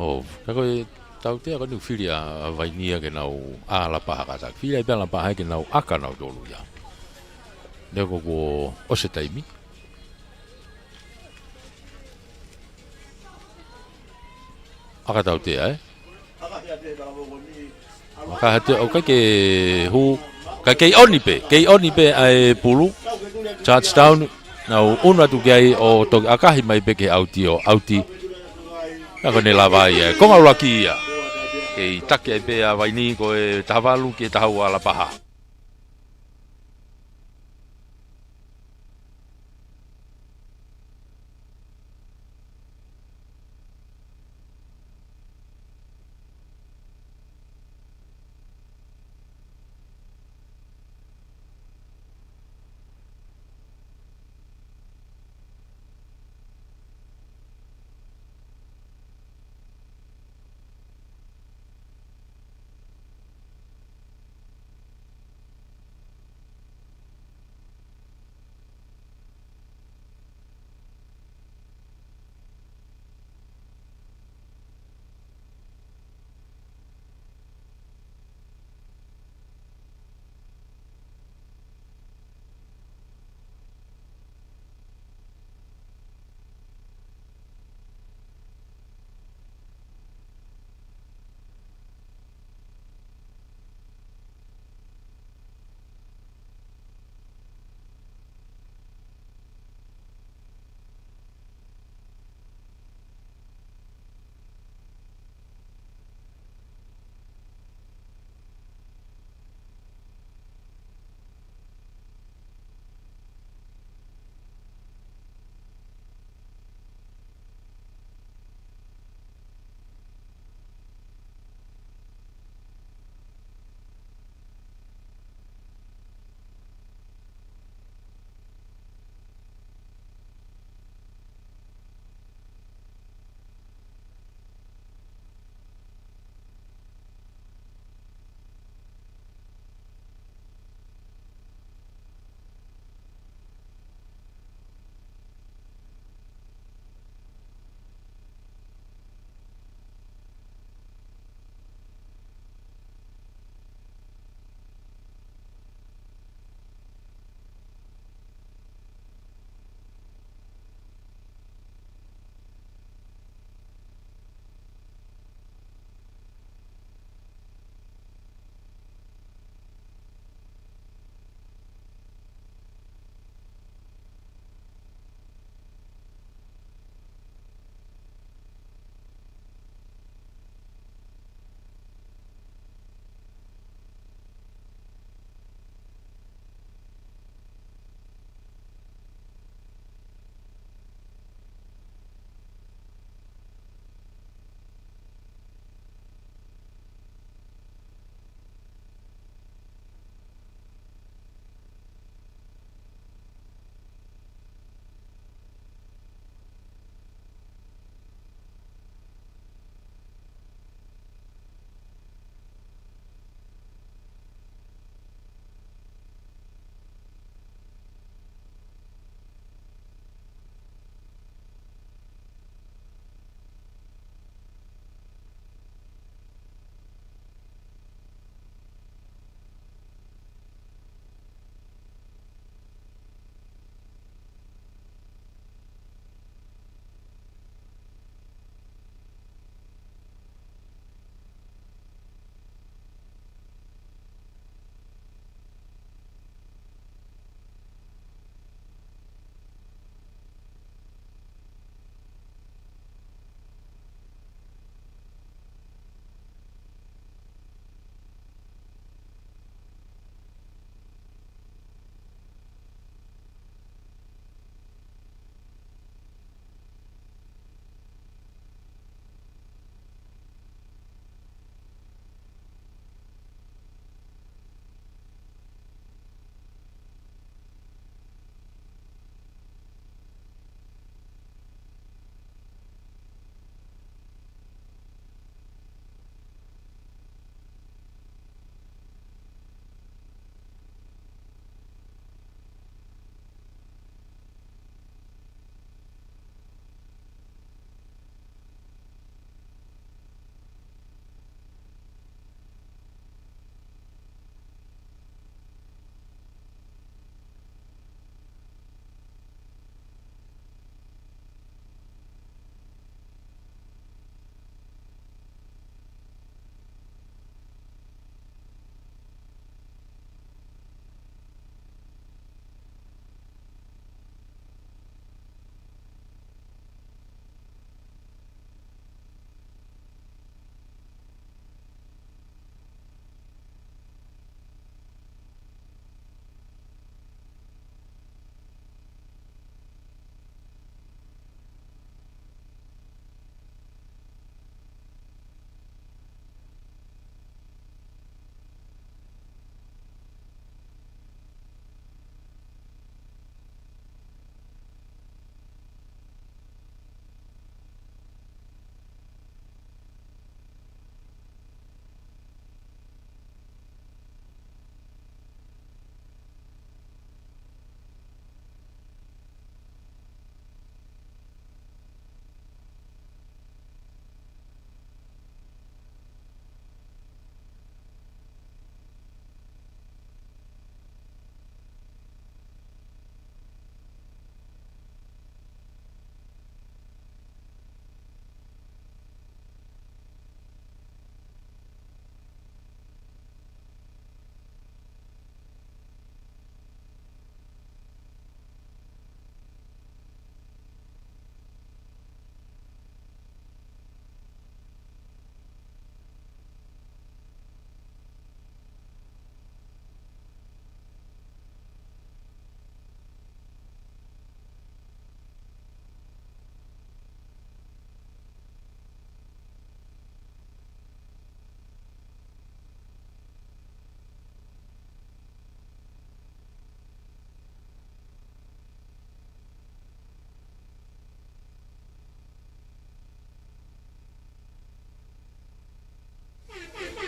ʻO, ka ko e tautea ko eni ʻoku fili ʻa Vaini ia ke nau ʻa Lapaha kātaki. Fili ai pē ʻa Lapaha ke nau ʻaka nautolu ia. Leo ko kuo ʻosi e taimi. ʻAka tautea, ē? ʻAka hea te ʻoku ʻikai ke hū, ka kei ʻoni pē, kei ʻoni pē ʻa e pulu. Touchdown, nau ʻunu atu ki ai ʻo toki ʻakahi mai pē ki he ʻauti ʻo ʻauti. Ka ko ʻene lava ia, konga ʻuluaki ia. Kei taki ai pē ʻa Vaini ko e taha valu ki he taha ua ʻa Lapaha.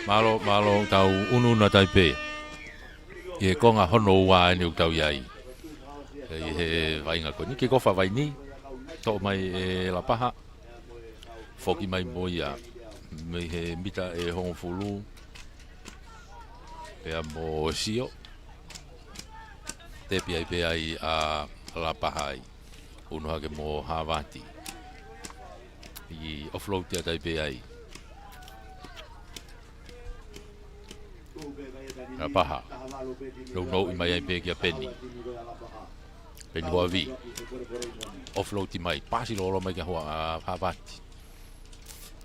Mālō, mālō, tau ʻunuʻunu atu ai pē. ʻI he konga hono ua eni ʻoku tau ʻi ai. ʻI he vaʻinga ko eni, kikofa Vaini, toʻo mai ʻe Lapaha. Foki mai mo ia. Mei he mita ʻe hongofulu. Pea mo Sio. Tepi ai pē ai ʻa Lapaha ai. ʻUnu hake mo Havati. ʻI offload atu ai pē ai. Lapaha. Nounou mai ai pē kia Peni. Peni Huavi. Offload mai. Pasi lolo mai kia Hua-, ʻa, Havati.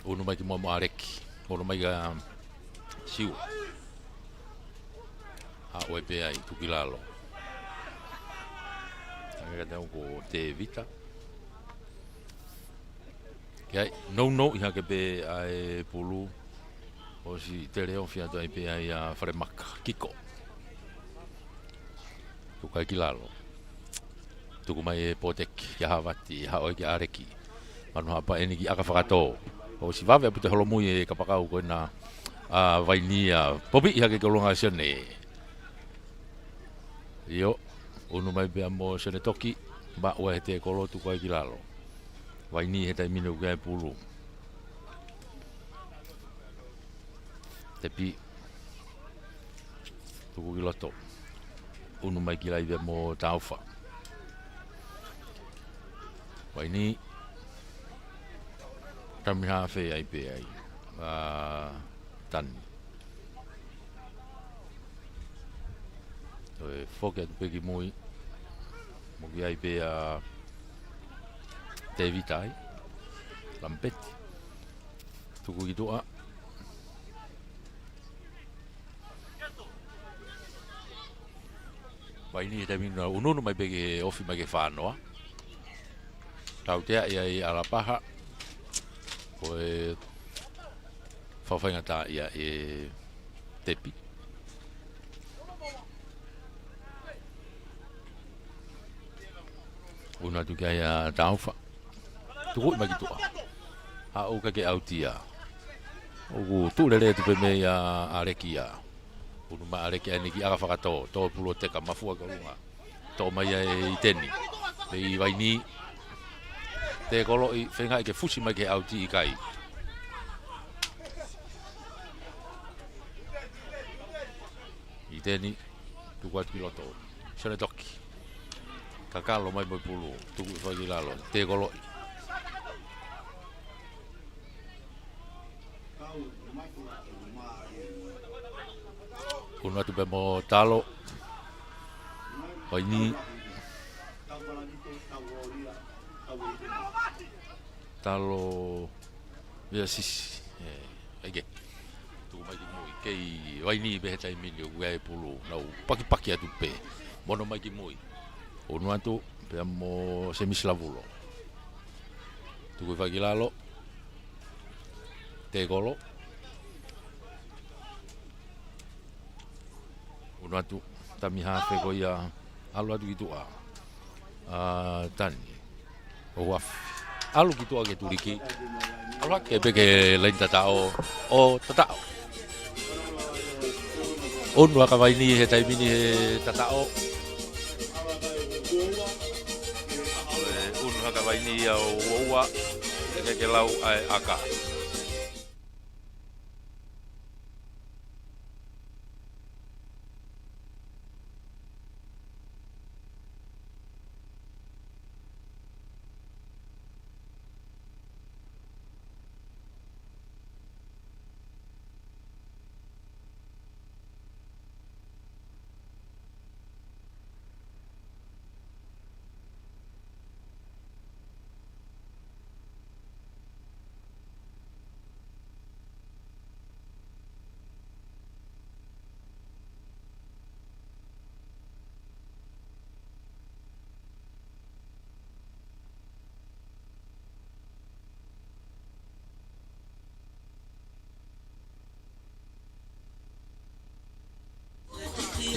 ʻUnu mai ki muʻa mo ʻAleki. Mono mai kia Siua. Haʻu ai pē ai, tuku ki lalo. Hangē ka te au ko Tevita. Ki ai, nounou ʻi hake pē ʻa e pulu. ʻOsi tele ofi atu ai pē ai ʻa Falemaka. Kiko. Tuku ai ki lalo. Tuku mai ʻe Poteki, kia Havati, haʻu ai kia ʻAleki. Manu hapa eni ki ʻAka Fakatō. ʻOsi vave ʻaupito e holomui ʻa e kapakau ko ena ʻa Vaini ia. Popi ʻi hake ki ʻolunga Sione. ʻIo, ʻunu mai pea mo Sione Toki, maʻu ʻe he tēkolo tuku ai ki lalo. Vaini he taimi ni ʻoku ʻi ai e pulu. Tepi. Tuku ki loto. ʻUnu mai ki laivi mo Taufa. Vaini. Tami hafe ai pē ai. ʻA, Tani. Toe foki atu pē ki mui. Mo ki ai pē ʻa Tevita ai. Lampeti. Tuku ki tuʻa. Vaini he taimi ni ʻunuʻunu mai pē ke ofi mai ki he fānoa. Tautea ia ʻi ʻAlapaha. Ko e fakafaingataʻaʻia ʻe Tepi. ʻUnu atu ki ai ʻa Taufa. Tuku mai ki tuʻa. Haʻu ka ke ʻauti ia. ʻOku tuʻu lelei atu pē mei ʻa ʻAleki ia. ʻUnu mai ʻAleki ʻa eni ki ʻAka Fakatō. Tō pulu ʻo teka mafua ki ʻolunga. Toʻo mai ia ʻe ʻIteni. Pea ʻe Vaini. Tēkoloʻi feingaʻi ke fusi mai ki he ʻauti ʻikai. ʻIteni. Tuku atu ki loto. Sione Toki. Kakalo mai mo e pulu. Tuku fai ki lalo. Tēkoloʻi. ʻUnu atu pē mo Talo. Vaini. Talo. Ia sisi. ʻE, ʻai ke. Tuku mai ki mui. Kei Vaini pē he taimi ni ʻoku ʻi ai e pulu. Nau pakipaki atu pē. Mono mai ki mui. ʻUnu atu. Pea mo Semisi Lavulo. Tuku fai ki lalo. Tēkolo. ʻUnu atu, tami hafe ko ia, ʻalu atu ki tuʻa. ʻA, Tani. ʻO Huafi. ʻAlu ki tuʻa ke tuliki. ʻAlu hake pē ki he laini tataʻo. ʻO tataʻo. ʻUnu hake Vaini he taimi ni he tataʻo. ʻE, ʻunu hake Vaini ia ʻo uaua. ʻIkai ke lau ʻa e ʻaka.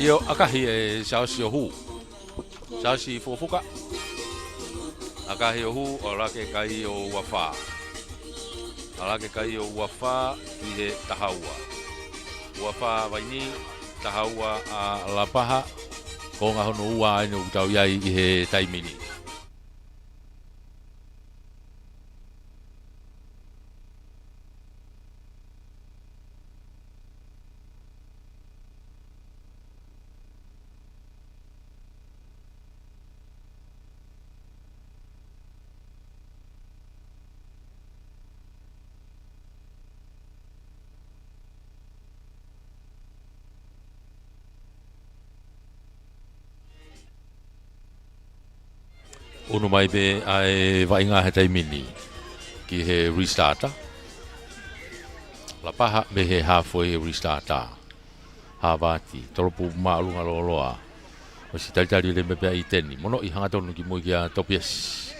ʻIo, ʻakahi ʻe Siaosi ʻo hū. Siaosi Fukofuka. ʻAkahi ʻo hū, ʻAleki Kai ʻo Uafā. ʻAleki Kai ʻo Uafā, ʻi he taha ua. Ua fā Vaini, taha ua ʻa Lapaha, konga hono ua ʻeni ʻoku tau ʻi ai ʻi he taimi ni. ʻUnu mai pē ʻa e vaʻinga he taimi ni ki he restarter. Lapaha mei he halfway restarter. Havati, tolopu māʻolunga lōloa. ʻOsi talitali lelei mai pē ʻa ʻIteni. Mono ʻi hangatonu ki mui kia Topiasi.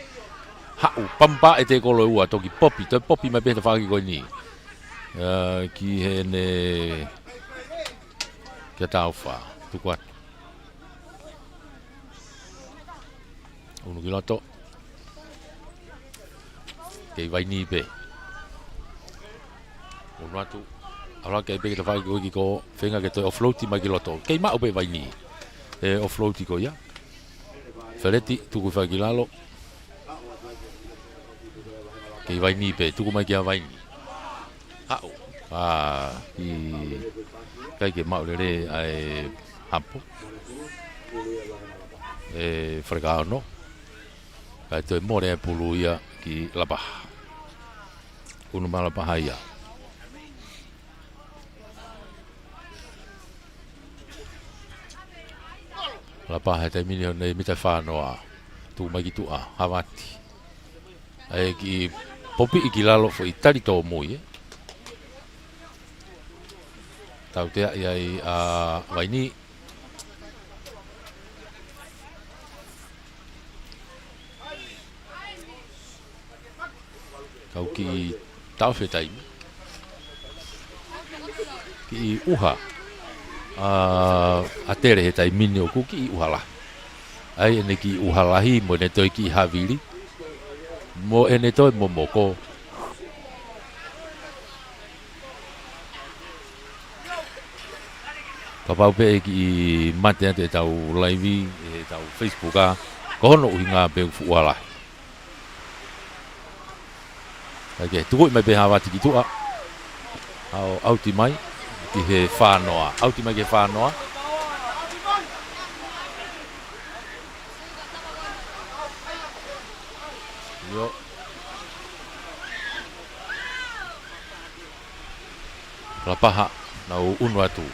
Haʻu, pampa e tekolo ʻe ua, toki popi, toe popi mai pē he tafaʻaki ko eni. ʻA, ki heʻene, kia Taufa, tuku atu. ʻUnu ki loto. Kei Vaini pē. ʻUnu atu. ʻAlu hake pē ki he tafaʻaki ko ē ki ko, feinga ke toe offload mai ki loto. Kei maʻu pē Vaini. ʻE offload ko ia. Feleti, tuku hifo ki lalo. Kei Vaini pē, tuku mai kia Vaini. Haʻu. ʻA, ʻikai ke maʻu lelei ʻa e hapo. ʻE Falekaono. Kae toe mole e pulu ia ki Lapaha. ʻUnu mai Lapaha ia. Lapaha he taimi ni ʻoku ne mita fā noa. Tuku mai ki tuʻa, Havati. ʻAi ki popi ʻi ki lalo foʻi tali tōmui, ē. Tauteaʻi ai ʻa Vaini. Kau kiʻi taʻofi e taimi. Kiʻi ʻuha. ʻA, ʻa Tele he taimi ni ʻoku kiʻi ʻuha lahi. ʻAi ʻene kiʻi ʻuha lahi mo ʻene toe kiʻi havili. Mo ʻene toe momoko. Kapau pē ʻe kiʻi mate atu ʻetau live, ʻetau Facebook ʻa, ko hono ʻuhinga pē ʻoku fuʻu ʻuha lahi. ʻAi ke tukuʻi mai pē Havati ki tuʻa. ʻAo, ʻauti mai ki he fā noa. ʻAuti mai ki he fā noa. ʻIo. Lapaha, nau ʻunu atu.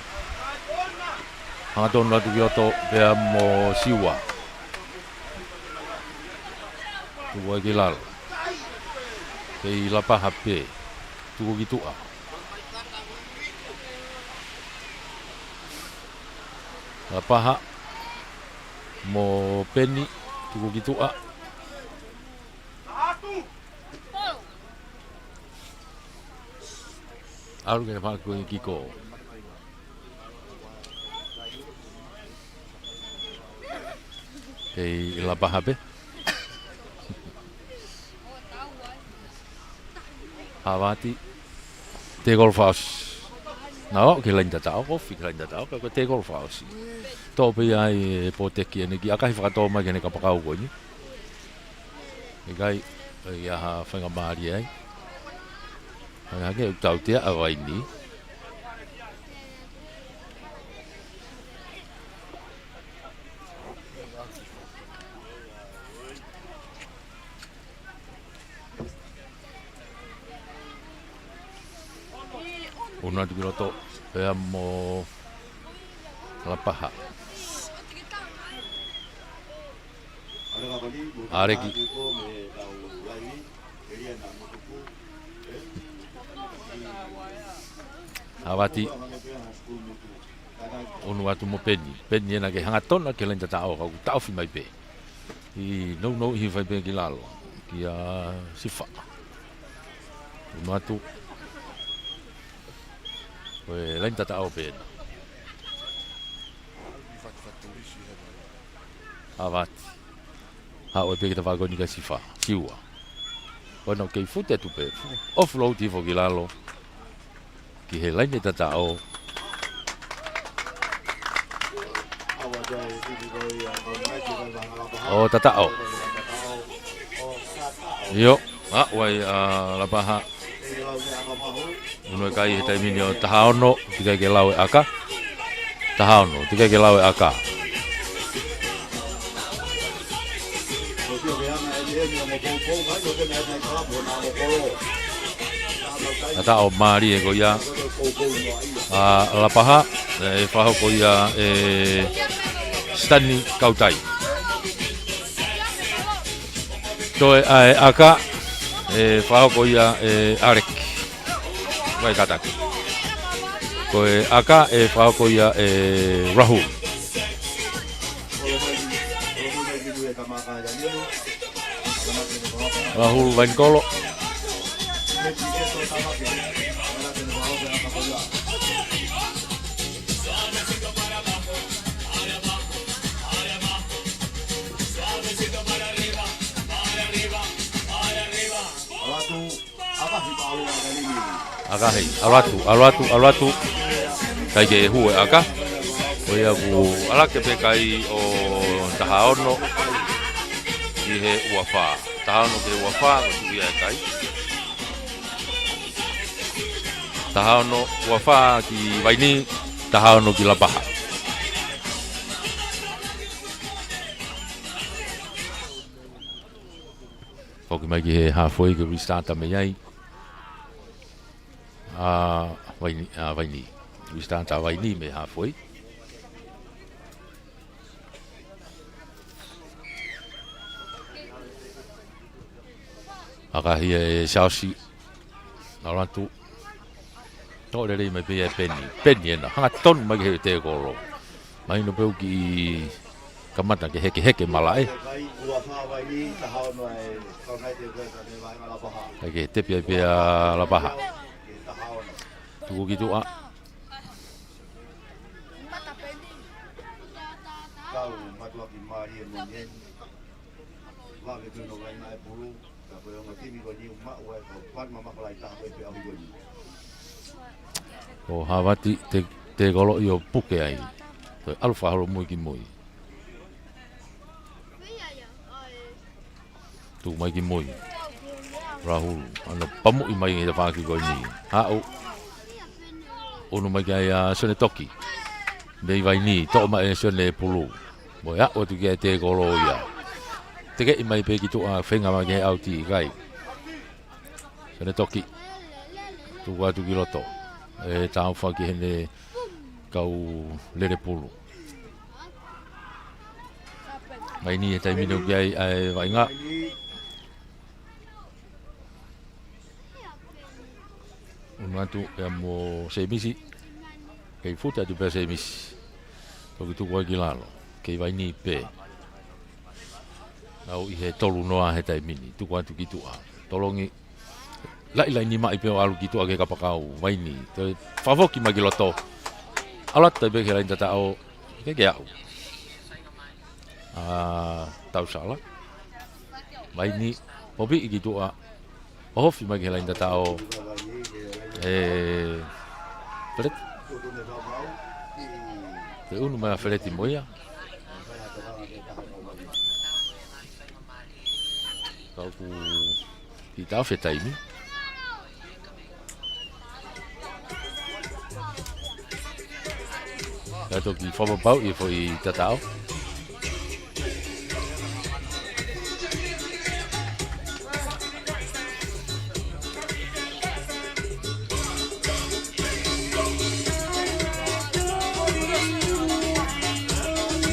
Hangatonu atu ki loto, pea mo Siua. Tuku ai ki lalo. Kei Lapaha pē. Tuku ki tuʻa. Lapaha. Mo Peni. Tuku ki tuʻa. ʻAlu ke ne fakakuinga ki ko. Kei Lapaha pē. Havati. Tekolo fakaʻosi. Nau aʻu ki he laini tataʻo, ofi ki he laini tataʻo, pea ko e tekolo fakaʻosi. Toʻo pē ia ʻe he pōteki ʻeni kiʻi ʻakahi fakatō mai ki heʻene kapakau ko eni. ʻIkai, ʻe ʻi ai ha faingamālie ai. Hangē hangē ʻoku tautea ʻa Vaini. ʻUnu atu ki loto, pea mo Lapaha. ʻAleki. Havati. ʻUnu atu mo Peni. Peni ʻena ke hangatonu ki he laini tataʻo, ka ʻoku taʻofi mai pē. ʻI nounou ʻi he fai pē ki lalo. Kia Sifa. ʻUnu atu. Ko e laini tataʻo pē ʻena. Havati. Haʻu ai pē ki he tafaʻaki ko eni kia Sifa. Siua. Ko ena ʻoku kei fute atu pē. Offload hifo ki lalo. Ki he laini tataʻo. ʻO Tataʻo. ʻIo, ʻa, ʻoku ʻi ai ʻa Lapaha. ʻUnu e kai he taimi ni ʻo taha ono, teʻeki ai ke lau e ʻaka. Taha ono, teʻeki ai ke lau e ʻaka. Tataʻo mālie ko ia ʻa Lapaha, ʻe fakahoko ia ʻe Sitani Kautai. Toe ʻa e ʻaka, ʻe fakahoko ia ʻe ʻAleki. Vai kataki. Ko e ʻaka ʻe fakahoko ia ʻe Rahul. Rahul Vainikolo. ʻAkahi, ʻalu atu, ʻalu atu, ʻalu atu. ʻIkai ke hū e ʻaka. Ko ia kuo ʻalake pē kai ʻo taha ono ki he ua fā. Taha ono ki he ua fā, ko e tuʻu ia e kai. Taha ono ua fā ki Vaini, taha ono ki Lapaha. Foki mai ki he halfway ke restart mei ai. ʻA Vaini, ʻa Vaini. Restart ʻa Vaini mei halfway. ʻAkahi ʻe Siaosi. ʻAlu atu. Toʻo lelei mai pē ia ʻe Peni. Peni ena. Hanga tonu mai ki he tēkolo. Mahino pē ʻoku kiʻi kamata ke hekeheke malaʻe. ʻIkai ke tepi ai pē ʻa Lapaha. Tuku ki tuʻa. Ko Havati te, tēkolo ʻio puke ai. Toe ʻalu fakaholo ki mui. Tuku mai ki mui. Rahul, ʻa ia ʻoku pamuʻi mai he tafaʻaki ko eni. Haʻu. ʻUnu mai ki ai ʻa Sione Toki. Mei Vaini, toʻo mai ʻe Sione Pulu. Mo e aʻu atu ki ai tēkolo ia. Tekeʻi mai pē ki tuʻa feinga mai ki he ʻauti ʻikai. Sione Toki. Tuku atu ki loto. ʻE tāufa ki heʻene kau lele pulu. Vaini he taimi ni ʻoku ʻi ai ʻa e vaʻinga. ʻUnu atu ia mo Semisi. Kei futa atu pē Semisi. Toki tuku ai ki lalo. Kei Vaini pē. ʻAlu ʻi he tolu noa he taimi ni. Tuku atu ki tuʻa. Tolongi. Laʻi laini mai pē ʻo ʻalu ki tuʻa ki he kapakau. Vaini. Toe fakafoki mai ki loto. ʻAlu atu pē ki he laini tataʻo. Ke ke aʻu. ʻA Tausala. Vaini. Popi ki tuʻa. ʻOhofi mai ki he laini tataʻo ʻe Feleti. Toe ʻunu mai ʻa Feleti mo ia. Ka ʻoku kiʻi taʻofi e taimi. Ka toki fakapapauʻi e foʻi tataʻo.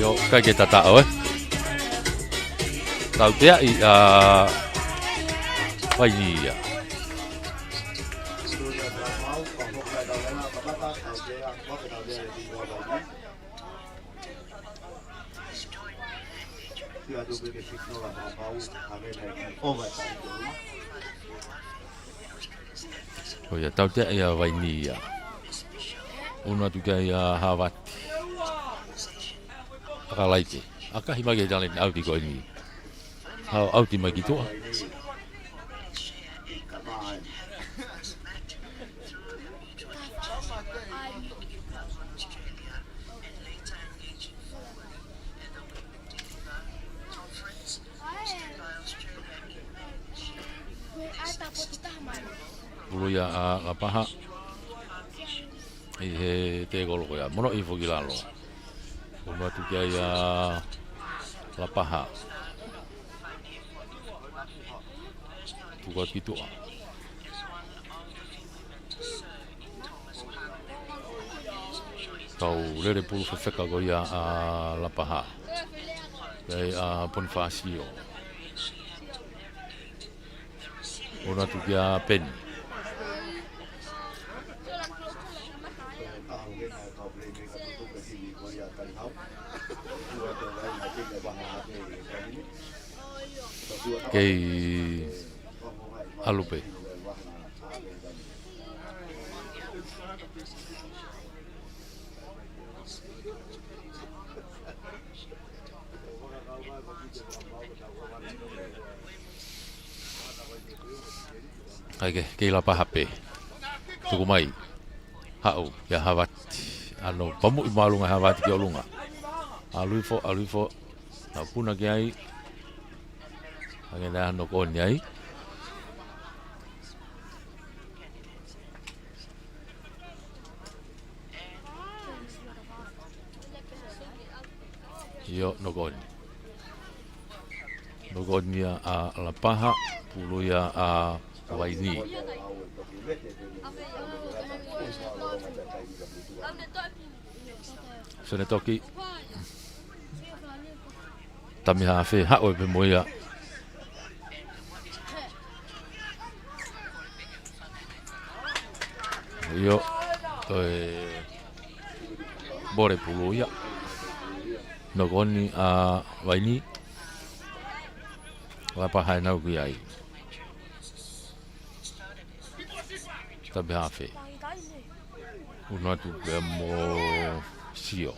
ʻIo, ʻikai ke tataʻo, ē. Tauteaʻi ʻa Vaini ia. Ko ia, tauteaʻi ʻa Vaini ia. ʻUnu atu ki ai ʻa Havati. ʻAkalaike. ʻAkahi mai ki he taleni ʻauti ko eni. Haʻu ʻauti mai ki tuʻa. Pulu ia ʻa Lapaha. ʻI he tekolo ko ia. Mono ifo ki lalo. Unu atu ki ai ʻa Lapaha. Tuku atu ki tuʻa. Kau lele pulu fefeka ko ia ʻa Lapaha. Ki ai ʻa Ponifasio. Unu atu kia Peni. Kei ʻalu pē. ʻAi ke, kei Lapaha pē. Tuku mai. Haʻu, ia Havati. ʻAno, pamuʻi māʻolunga Havati ki ʻolunga. ʻAlu ifo, ʻalu ifo. Nau puna ki ai. Hangē naʻe ʻano ko eni ai. ʻIo, nokoni. Nokoni ia ʻa Lapaha, pulu ia ʻa Vaini. Sene toki. Tamihafe, haʻu ē pē mo ia. ʻIo, toe vole pulu ia. Nokoni ʻa Vaini. Lapaha ʻenau ki ai. Tamihafe. Unu atu pē mo Sio.